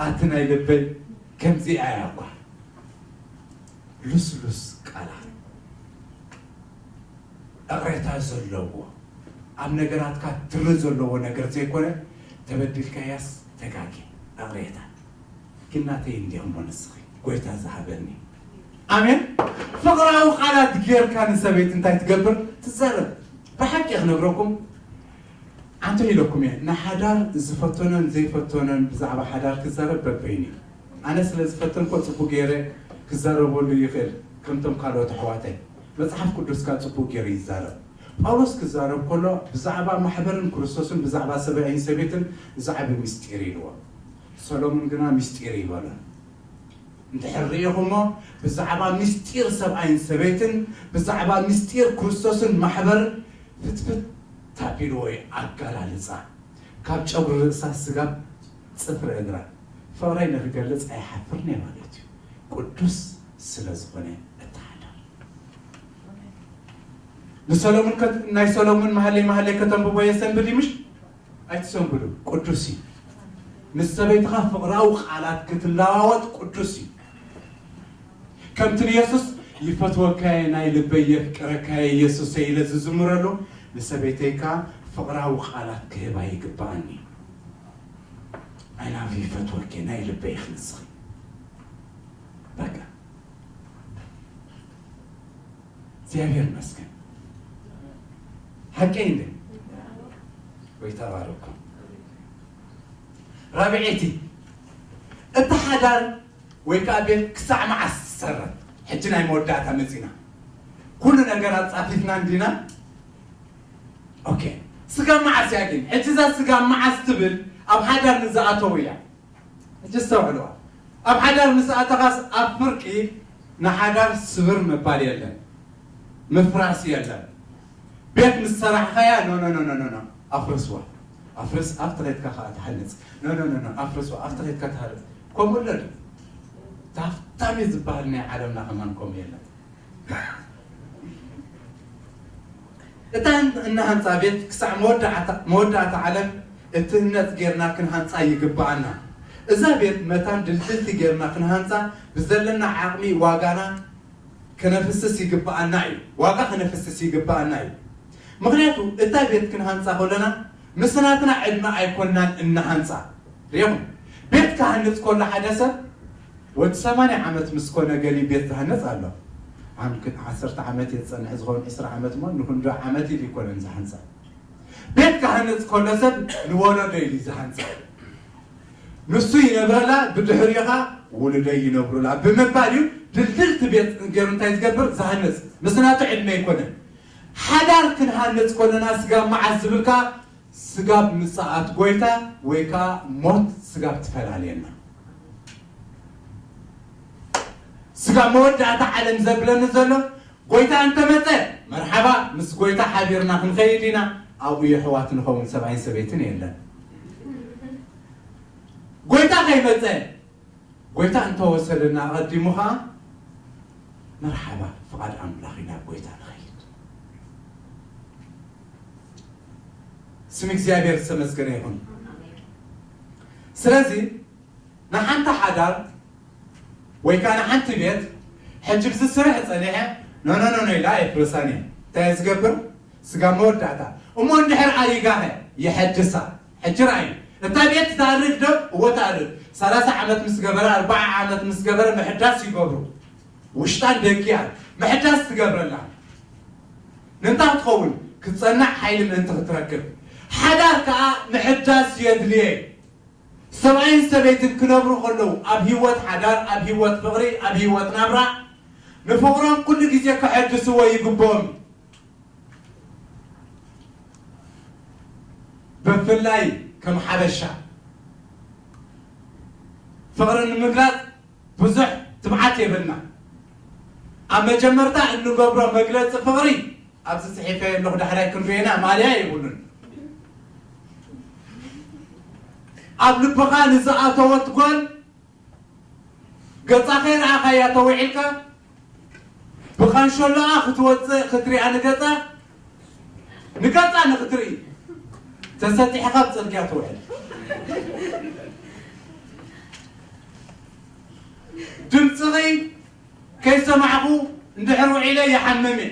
ኣቲ ናይ ልበይ ከምዚኣ እያ እኳ። ልስሉስ ቃላት እቕሬታ ዘለዎ ኣብ ነገራትካ ትሪ ዘለዎ ነገር ዘይኮነ ተበዲልካያስ ተጋጊ እቕሬታ ግን ናተይ እንዲኹም ንስኺ ጎይታ ዝሃበኒ ኣሜን። ፍቕራዊ ቃላት ጌርካ ንሰበይት እንታይ ትገብር ትዛረብ። ብሓቂ ክነግረኩም ኣንተ ኢለኩም እየ ንሓዳር ዝፈተኖን ዘይፈተኖን ብዛዕባ ሓዳር ክዛረብ በበይኒ ኣነ ስለ ዝፈተንኮ ጽቡቅ ገይረ ክዛረበሉ ይኽእል። ከምቶም ካልኦት ኣሕዋተይ መጽሓፍ ቅዱስካ ጽቡቅ ገይሩ ይዛረብ። ጳውሎስ ክዛረብ ከሎ ብዛዕባ ማሕበርን ክርስቶስን ብዛዕባ ሰብኣይን ሰበይትን ዝዓቢ ምስጢር ኢልዎ። ሰሎሙን ግና ምስጢር ይበሎ። እንድሕር ርኢኹሞ ብዛዕባ ምስጢር ሰብኣይን ሰበይትን ብዛዕባ ምስጢር ክርስቶስን ማሕበርን ፍትፍት ታቢልዎ እዩ ኣጋላልጻ። ካብ ጨጉሪ ርእሳ ስጋብ ጽፍሪ እግራ ፍቕረይ ንክገልጽ ኣይሓፍርን እየ ማለት እዩ። ቅዱስ ስለ ዝኾነ እተሓዳር ንሰሎሙን ከ- ናይ ሰሎሙን መሃለይ መሃለይ ከተንብቦ የሰንብድ እዩ ምሽ ኣይትሰንብዱ። ቅዱስ እዩ። ምስ ሰበይትኻ ፍቕራዊ ቃላት ክትለዋወጥ ቅዱስ እዩ። ከምቲ ንየሱስ ይፈትወካየ ናይ ልበይ የፍቅረካየ የሱሰይ ኢለ ዝዝምረሉ ንሰበይተይካ ፍቕራዊ ቃላት ክህባ ይግባኣኒ። ኣይናፍ ይፈትወኪ ናይ ልበይ ክንስኺ በቃ እግዚኣብሔር ይመስገን። ሓቀይ እንደ ወይ ተባረኩም። ራብዐይቲ እቲ ሓዳር ወይ ከዓ ቤት ክሳዕ መዓስ ዝሰረት ሕጂ ናይ መወዳእታ መፂና ኩሉ ነገር ኣፃፊፍና እንዲና ኦኬ ስጋ መዓስ እያ ግን ሕጂ እዛ ስጋ መዓስ ትብል ኣብ ሓዳር ንዝኣተው እያ ሕጂ ዝተውዕልዋ ኣብ ሓዳር ምስ ኣተኻስ ኣብ ፍርቂ ንሓዳር ስብር ምባል የለን ምፍራስ የለን ቤት ምስ ሰራሕኻያ ኖ ኖ ኖ ኖ ኖ ኣፍርስዋ ኣፍርስ ኣብቲ ኸድካ ከዓ ትሃንፅ ኖ ኖ ኖ ኖ ኣፍርስዋ ኣብቲ ኸድካ ትሃንፅ ከምኡ ኣሎ ድዩ ታፍታሚ ዝበሃል ናይ ዓለምና ከማን ከምኡ የለን እታ እናሃንፃ ቤት ክሳዕ መወዳእታ ዓለም እትህነፅ ጌርና ክንሃንፃ ይግበኣና። እዛ ቤት መታን ድልድልቲ ጌርና ክንሃንፃ ብዘለና ዓቕሚ ዋጋና ከነፍስስ ይግበኣና እዩ። ዋጋ ከነፍስስ ይግበኣና እዩ። ምኽንያቱ እታ ቤት ክንሃንፃ ከለና ምስ ናትና ዕድመ ኣይኮንናን እናሃንፃ። ሪኹም ቤት ክሃንፅ ከሎ ሓደ ሰብ ወዲ ሰማንያ ዓመት ምስ ኮነ ገሊ ቤት ዝሃንጽ ኣሎ። ዓም ዓሰርተ ዓመት እየ ዝጸንሕ ዝኸውን ዕስራ ዓመት እሞ ንክንዶ ዓመት ኢሉ ይኮነን ዝሃንጻ። ቤት ክሃንጽ ከሎ ሰብ ንወለዶ ኢሉ ዝሃንጻ። ንሱ ይነብረላ ብድሕሪኻ ውሉደይ ይነብሩላ ብምባል እዩ ድልድልቲ ቤት ገይሩ እንታይ ዝገብር ዝሃንጽ ምስ ናቱ ዕድመ ኣይኮነን። ሓዳር ክንሃንጽ ከለና ስጋብ መዓስ ዝብልካ ስጋብ ምጽኣት ጎይታ ወይ ከዓ ሞት ስጋብ ትፈላልየና። ስጋብ መወዳእታ ዓለም ዘብለኒ ዘሎ ጎይታ እንተመጸ መርሓባ ምስ ጎይታ ሓቢርና ክንኸይድ ኢና ኣብኡ የሕዋት ንኸውን ሰብኣይን ሰበይትን የለን። ጎይታ ከይመጸ ጎይታ እንተወሰደና ኣቐዲሙ ኸዓ መርሓባ ፍቓድ ኣምላኽ ኢና ጎይታ ንኸይድ። ስም እግዚኣብሔር ዝተመስገነ ይኹን። ስለዚ ንሓንቲ ሓዳር ወይ ከዓ ንሓንቲ ቤት ሕጂ ብዚ ስርሕ ጸኒሐ ኖኖኖኖ ኢላ ኣይፍርሳን እየ። እንታይ እየ ዝገብር? ስጋብ መወዳእታ። እሞ እንድሕር ኣሪጋኸ? የሐድሳ። ሕጂ ረኣዩ። እታ ቤት ትኣርግ ዶ? እወ ትኣርግ። ሰላሳ ዓመት ምስ ገበረ፣ ኣርባዓ ዓመት ምስ ገበረ ምሕዳስ ይገብሩ። ውሽጣን ደጊኣን ምሕዳስ ትገብረላ። ንምንታይ ክትኸውን? ክትጸንዕ ሓይሊ ምእንቲ ክትረክብ። ሓዳር ከኣ ምሕዳስ የድልየ። ሰብኣይን ሰበይትን ክነብሩ ከለዉ ኣብ ህይወት ሓዳር፣ ኣብ ህይወት ፍቕሪ፣ ኣብ ህይወት ናብራ ንፍቕሮም ኩሉ ግዜ ከሐድስዎ ይግብኦም። ብፍላይ ከም ሓበሻ ፍቕሪ ንምግላጽ ብዙሕ ትብዓት የብልና። ኣብ መጀመርታ እንገብሮ መግለጺ ፍቕሪ ኣብዚ ጽሒፈ ኣለኹ፣ ዳሕራይ ክንርእየና ማልያ የብሉን። ኣብ ልብኻ ንዝኣተወት ጓል ገጻ ከይረኣኻያ ተውዒልካ ብኻንሸሎኣ ክትወጽእ ክትሪኣ ንገጻ ንገጻ ንክትርኢ ተሰጢሕኻ ኣብ ጽርግያ ትውዕል። ድምፅኺ ከይሰማዕኹ እንድሕር ውዒለ ይሓምም እየ።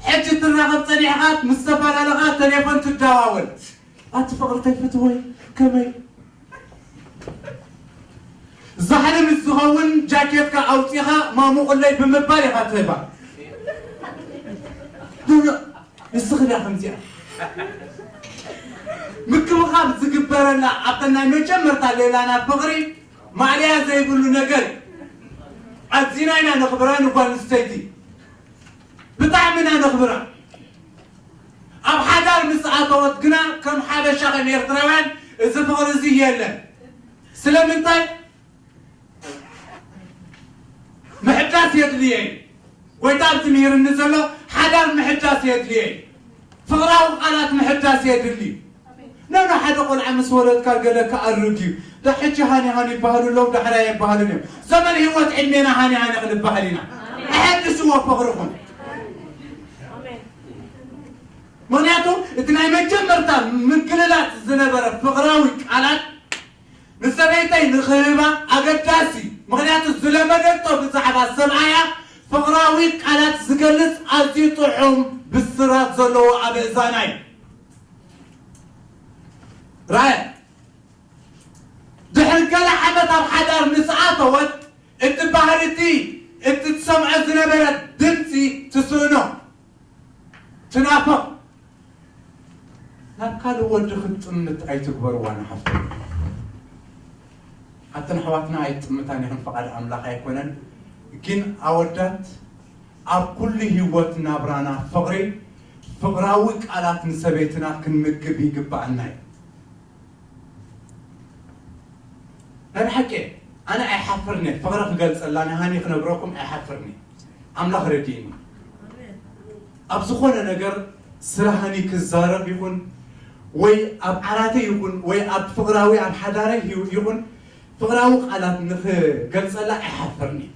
ሕጂ ትራኸብ ጸኒሕኻ ምስ ተፈላለኻ ተሌፎን ትደዋወል። ኣቲ ፍቕርተይ ፍትወይ ከመይ? ዛሕሊ ምስ ዝኸውን ጃኬትካ ኣውፂኻ ማሙቕለይ ብምባል ኢኻ ትህባ። ንስኺ ድኣ ከምዚኣ ምክብኻብ ዝግበረላ ኣብተን ናይ መጀመርታ ሌላና ፍቕሪ ማእለያ ዘይብሉ ነገር እዩ። ኣዚና ኢና ነኽብራ ንጓል ኣንስተይቲ። ብጣዕሚ ኢና ነኽብራ። ኣብ ሓዳር ምስ ኣተወት ግና ከም ሓበሻ ከም ኤርትራውያን እዚ ፍቕሪ እዚ የለን። ስለምንታይ? ምሕዳስ የድልየ እዩ። ጎይታ ኣብዚ ምሂርኒ ዘሎ ሓዳር ምሕዳስ የድልየ እዩ። ፍቕራዊ ቃላት ምሕዳስ የድሊ እዩ። ነብና ሓደ ቆልዓ ምስ ወለድካ ገለ ክኣርግ እዩ። ዳ ሕጂ ሃኒ ሃኒ ይበሃሉ ኣለዉ፣ ዳሕራይ ኣይበሃሉን እዮም። ዘመን ህይወት ዕድሜና ሃኒ ሃኒ ክንበሃል ኢና። ኣሐድስዎ ፍቕርኹም። ምኽንያቱ እቲ ናይ መጀመርታ ምግልላጽ ዝነበረ ፍቕራዊ ቃላት ንሰበይተይ ንኽህባ ኣገዳሲ፣ ምኽንያቱ ዝለመደቶ ብዛዕባ ሰብኣያ ፍቕራዊ ቃላት ዝገልጽ ኣዝዩ ጥዑም ብስራት ዘለዎ ኣብ እዛና እዩ። ራእያ ድሕሪ ገለ ዓመት ኣብ ሓዳር ምስ ኣተወት እቲ ባህሪ እቲ እቲ ትሰምዖ ዝነበረት ድምፂ ትስእኖ። ትናፍቕ። ናብ ካልእ ወዲ ክትጥምት ኣይትግበርዋ ንሓፍተይ። ኣተን ኣሕዋትና ኣይትጥምታን ኢኽን፣ ፍቓድ ኣምላኽ ኣይኮነን። ግን ኣወዳት ኣብ ኩሉ ህይወት ናብራና ፍቕሪ፣ ፍቕራዊ ቃላት ንሰበይትና ክንምግብ ይግባኣና እዩ። ናይ ብሓቂ ኣነ ኣይሓፍርን እየ፣ ፍቕሪ ክገልጸላ ንሃኒ ክነግረኩም ኣይሓፍርን እየ። ኣምላኽ ረድእኒ። ኣብ ዝኾነ ነገር ስለ ሃኒ ክዛረብ ይኹን ወይ ኣብ ዓራተይ ይኹን ወይ ኣብ ፍቕራዊ ኣብ ሓዳረይ ይኹን ፍቕራዊ ቃላት ንኽገልጸላ ኣይሓፍርን እየ።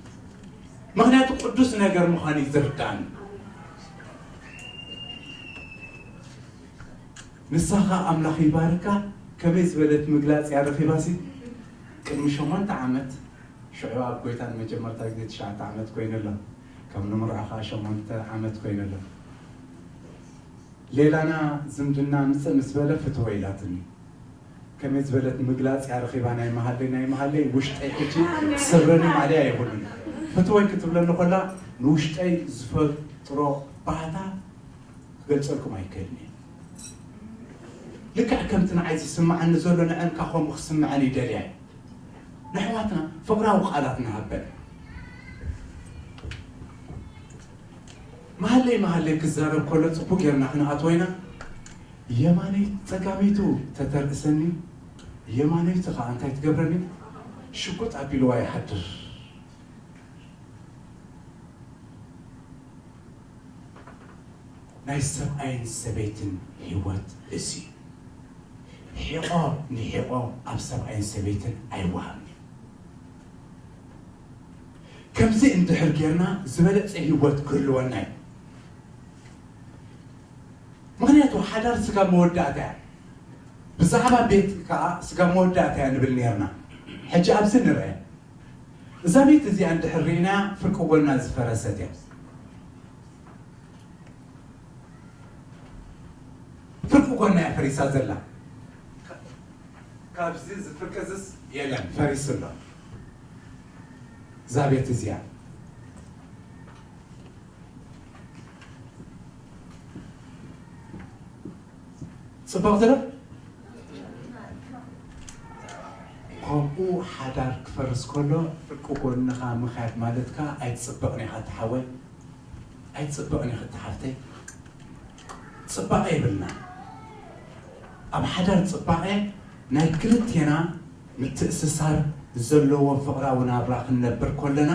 ምኽንያቱ ቅዱስ ነገር ምዃኑ እዩ ዝርዳእኒ። ንሳኻ ኣምላኽ ይባርካ። ከመይ ዝበለት ምግላጽ እያ ረኺባሲ? ቅድሚ ሸሞንተ ዓመት ሽዑ ኣብ ጎይታ ንመጀመርታ ግዜ ትሽዓተ ዓመት ኮይኑ ኣሎ። ካብ ንምርዖ ኸዓ ሸሞንተ ዓመት ኮይኑ ኣሎ። ሌላና ዝምድና ምጽእ ምስ በለ ፍትወ ኢላትኒ። ከመይ ዝበለት ምግላጽ እያ ረኺባ ናይ መሃለይ፣ ናይ መሃለይ ውሽጠይ ሕጂ ሰብረኒ ማለያ የብሉን። ፍትወይ ክትብለኒ ከላ ንውሽጠይ ዝፈጥሮ ባህታ ክገልጸልኩም ኣይክእልን እየ። ልክዕ ከምቲ ንዓይ ዝስምዓኒ ዘሎ ንዐን ከኣ ከምኡ ክስምዐን ይደልያ እየ። ነሕዋትና ፍቕራዊ ቃላት ንሃበን። መሃለይ መሃለይ ክዛረብ ከሎ ጽቡቕ ጌርና ክንኣትዎ ኢና። የማነይ ጸጋመይቱ ተተርእሰኒ፣ የማነይቲ ከኣ እንታይ ትገብረኒ? ሽጉጥ ኣቢልዋ ይሓድር። ናይ ሰብኣይን ሰበይትን ህይወት እዚ እዩ። ሒቖ ንሒቖ ኣብ ሰብኣይን ሰበይትን ኣይወሃብን እዩ። ከምዚ እንድሕር ጌርና ዝበለጸ ህይወት ክህልወና እዩ። ምኽንያቱ ሓዳር ስጋብ መወዳእታ እያ። ብዛዕባ ቤት ከዓ ስጋብ መወዳእታ እያ ንብል ነርና። ሕጂ ኣብዚ ንርአ። እዛ ቤት እዚኣ እንድሕር ርኢና ፍርቂ ጎና ዝፈረሰት እያ። ፍርቂ ጎና እያ ፈሪሳ ዘላ። ካብዚ ዝፍርቂ እዝስ የለን፣ ፈሪሱ ኣሎ። እዛ ቤት እዚኣ ጽብቕቲ ዶ? ከምኡ ሓዳር ክፈርስ ከሎ ፍርቂ ጎንኻ ምኽያድ ማለትካ ኣይትጽብቕን ኢኻ፣ ተሓወይ። ኣይትጽብቕን ኢኻ፣ ተሓፍተይ። ጽባቐ የብልና። ኣብ ሓዳር ጽባቐ ናይ ክልቴና ምትእስሳር ዘለዎ ፍቕራዊ ናብራ ክንነብር ከለና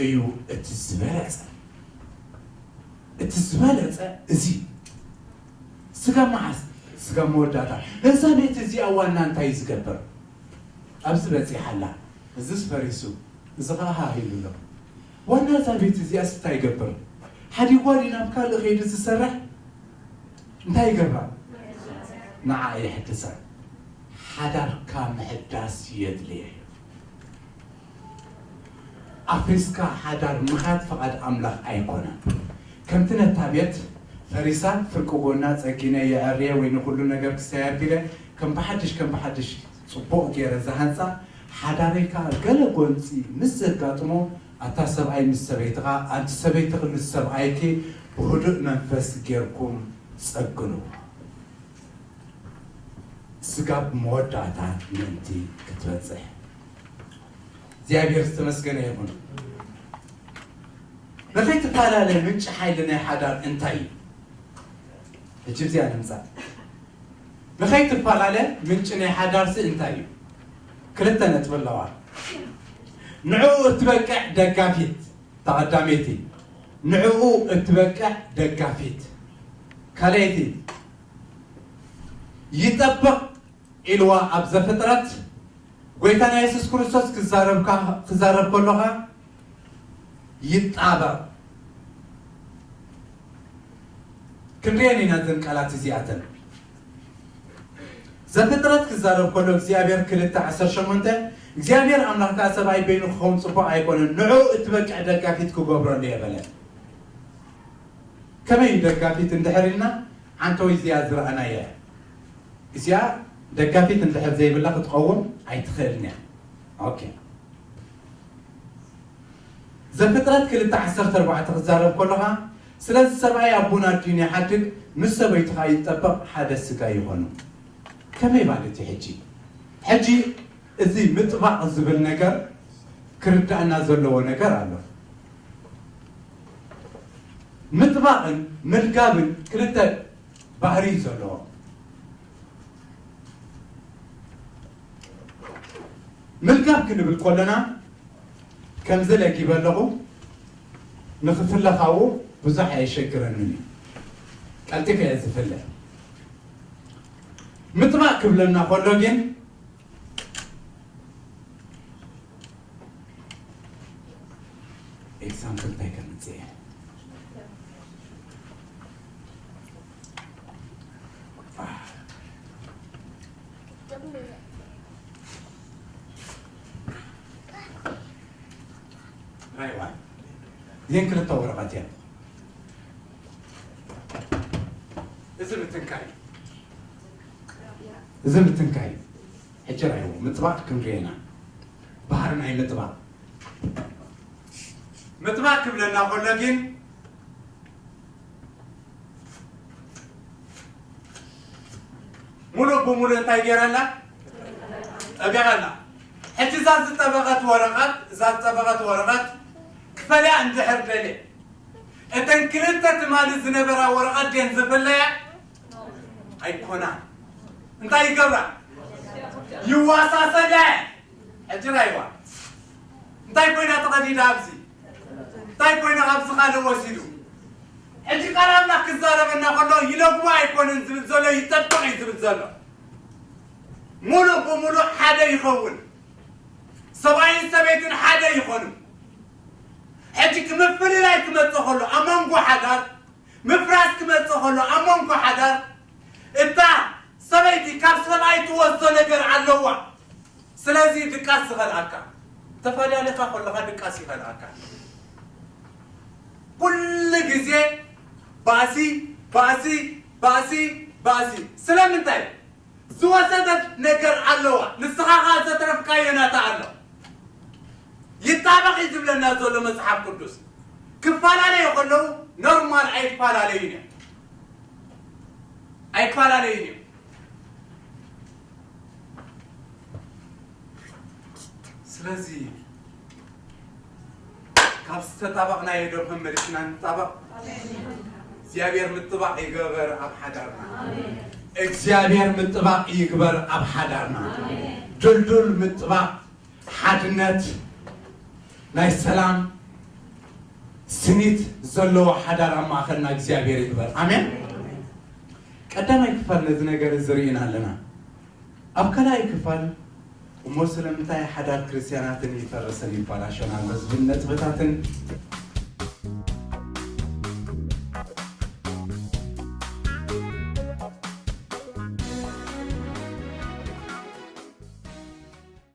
እዩ እቲ ዝበለጸ። እቲ ዝበለጸ እዚ። ስጋ መዓስ? ስጋ መወዳእታ። ነዛ ቤት እዚኣ ዋና እንታይ እዩ ዝገብር? ኣብዚ በጺሓ ኣላ። እዚስ ፈሪሱ። እዚ ኸዓ ሃህ ኢሉ ኣሎ። ዋና እዛ ቤት እዚኣስ እንታይ ይገብር? ሓዲጓ ድዩ ናብ ካልእ ከይዱ ዝሰርሕ? እንታይ ይገብራ? ንዓ የሕድሳ። ሓዳርካ ምሕዳስ የድልየ እዩ። ኣፍሪስካ ሓዳር ምኻድ ፍቓድ ኣምላኽ ኣይኮነን። ከምቲ ነታ ቤት ፈሪሳ ፍርቂ ጎና ጸጊነ የዐርየ ወይ ንኹሉ ነገር ክሰይ ኣቢለ ከም ብሓድሽ ከም ብሓድሽ ጽቡቕ ገይረ ዝሃንጻ ሓዳረይ ከኣ ገለ ጎንጺ ምስ ዘጋጥሞ ኣታ ሰብኣይ ምስ ሰበይትኻ ኣንቲ ሰበይትኺ ምስ ሰብኣይኪ ብህዱእ መንፈስ ጌርኩም ጸግንዎ። ስጋብ መወዳእታ ምእንቲ ክትበጽሕ እግዚኣብሔር ዝተመስገነ ይኹን። ንኸይትፈላለ ምንጪ ሓይሊ ናይ ሓዳር እንታይ እዩ? ሕጂ እዚኣ ንምጻእ። ንኸይትፈላለ ምንጪ ናይ ሓዳርሲ እንታይ እዩ? ክልተ ነጥቢ ኣለዋ። ንዕኡ እትበቅዕ ደጋፊት፣ እታ ቀዳመይቲ። ንዕኡ እትበቅዕ ደጋፊት። ካልኣይቲ፣ ይጠብቕ ኢልዋ ኣብ ዘፍጥረት ጎይታና የሱስ ክርስቶስ ክዛረብካ ክዛረብ ከሎኻ ይጣበቕ። ክንሪአን ኢና እዘን ቃላት እዚኣተን። ዘፍጥረት ክዛረብ ከሎ እግዚኣብሔር ክልተ ዓሰርተ ሸሞንተ እግዚኣብሔር ኣምላኽ ከኣ ሰብኣይ በይኑ ክኸውን ጽቡቕ ኣይኮነን፣ ንዕኡ እትበቅዕ ደጋፊት ክገብረሉ እየ በለ። ከመይ እዩ ደጋፊት እንድሕር ኢልና ዓንተወይ እዚኣ ዝረኣናያ እያ። እዚኣ ደጋፊት እንድሕር ዘይብላ ክትኸውን ኣይትኽእልን እያ። ኦኬ። ዘፍጥረት ክልተ ዓሰርተ ኣርባዕተ ክዛረብ ከለኻ ስለዚ ሰብኣይ ኣቡን ኣዲኡን ይሓድግ ምስ ሰበይቱ ኸኣ ይጠበቕ ሓደ ስጋ ይኾኑ። ከመይ ማለት እዩ ሕጂ? ሕጂ እዚ ምጥባቕ ዝብል ነገር ክርዳእና ዘለዎ ነገር ኣሎ። ምጥባቕን ምልጋብን ክልተ ባህሪ እዩ ዘለዎ። ምልጋብ ክንብል ከለና ከምዚ ለጊበ ኣለኹ፣ ንኽፍለ ካብኡ ብዙሕ ኣየሸግረንን እዩ። ቀልጢፈ እየ ዝፍለ። ምጥባቕ ክብለና ከሎ ግን ኤግዛምፕል እንታይ ከምጽእ እየ? ራይዋ እዚን ክልተ ወረቐት እየን። እዚ ምትንካይ እዩ። እዚ ምትንካይ እዩ። ሕጂ ራይዎ ምጥባቕ ክንሪኤና ባህሪ ናይ ምጥባቕ ምጥባቕ ክብለና ከሎ ግን ሙሉእ ብሙሉእ እንታይ ገይራ ኣላ? ጠቢቓ ኣላ። ሕጂ እዛ ዝጠበቐት ወረቐት እዛ ዝጠበቐት ወረቐት ክፈልያ እንድሕር ደልየ እተን ክልተ ትማሊ ዝነበራ ወረቐት ድየን ዝፍለያ? ኣይኮና። እንታይ ይገብራ? ይዋሳሰዳ። ሕጂ ራይዋ እንታይ ኮይና ተቐዲዳ ኣብዚ? እንታይ ኮይና ካብዚ ካልእ ወሲዱ? ሕጂ ቃል ኣምላኽ ክዛረበና ከሎ ይለጉማ ኣይኮነን ዝብል ዘሎ ይጠብቕ እዩ ዝብል ዘሎ። ሙሉእ ብሙሉእ ሓደ ይኸውን። ሰብኣይን ሰበይትን ሓደ ይኾኑ። ሕጂ ክምፍልላይ ክመጽእ ከሎ ኣብ መንጎ ሓዳር ምፍራስ ክመጽእ ከሎ ኣብ መንጎ ሓዳር እታ ሰበይቲ ካብ ሰብኣይ ትወስዶ ነገር ኣለዋ። ስለዚ ድቃስ ዝኸልኣካ፣ ተፈላሊኻ ከለኻ ድቃስ ይኸልኣካ። ኩሉ ግዜ ባእሲ፣ ባእሲ፣ ባእሲ፣ ባእሲ። ስለምንታይ? ዝወሰደት ነገር ኣለዋ። ንስኻ ኸኣ ዘትረፍካዮ ናታ ኣሎ። ይጣበቕ እዩ ዝብለና ዘሎ መጽሓፍ ቅዱስ። ክፈላለዩ ከለዉ ኖርማል ኣይፈላለዩን እዮም። ኣይፈላለዩን እዮም። ስለዚ ካብ ዝተጣበቕናዮ ደርሆ መሊስና ንጣበቕ። እግዚኣብሔር ምጥባቕ ይገበር ኣብ ሓዳርና። እግዚኣብሔር ምጥባቕ ይግበር ኣብ ሓዳርና። ድልዱል ምጥባቕ፣ ሓድነት፣ ናይ ሰላም ስኒት ዘለዎ ሓዳር ኣብ ማእኸልና እግዚኣብሔር ይግበር። ኣሜን። ቀዳማይ ክፋል ነዚ ነገር እዚ ርኢና ኣለና። ኣብ ካልኣይ ክፋል እሞ ስለምንታይ ሓዳር ክርስትያናትን ይፈርስን ይበላሾን ኣሎ ዝብል ነጥብታትን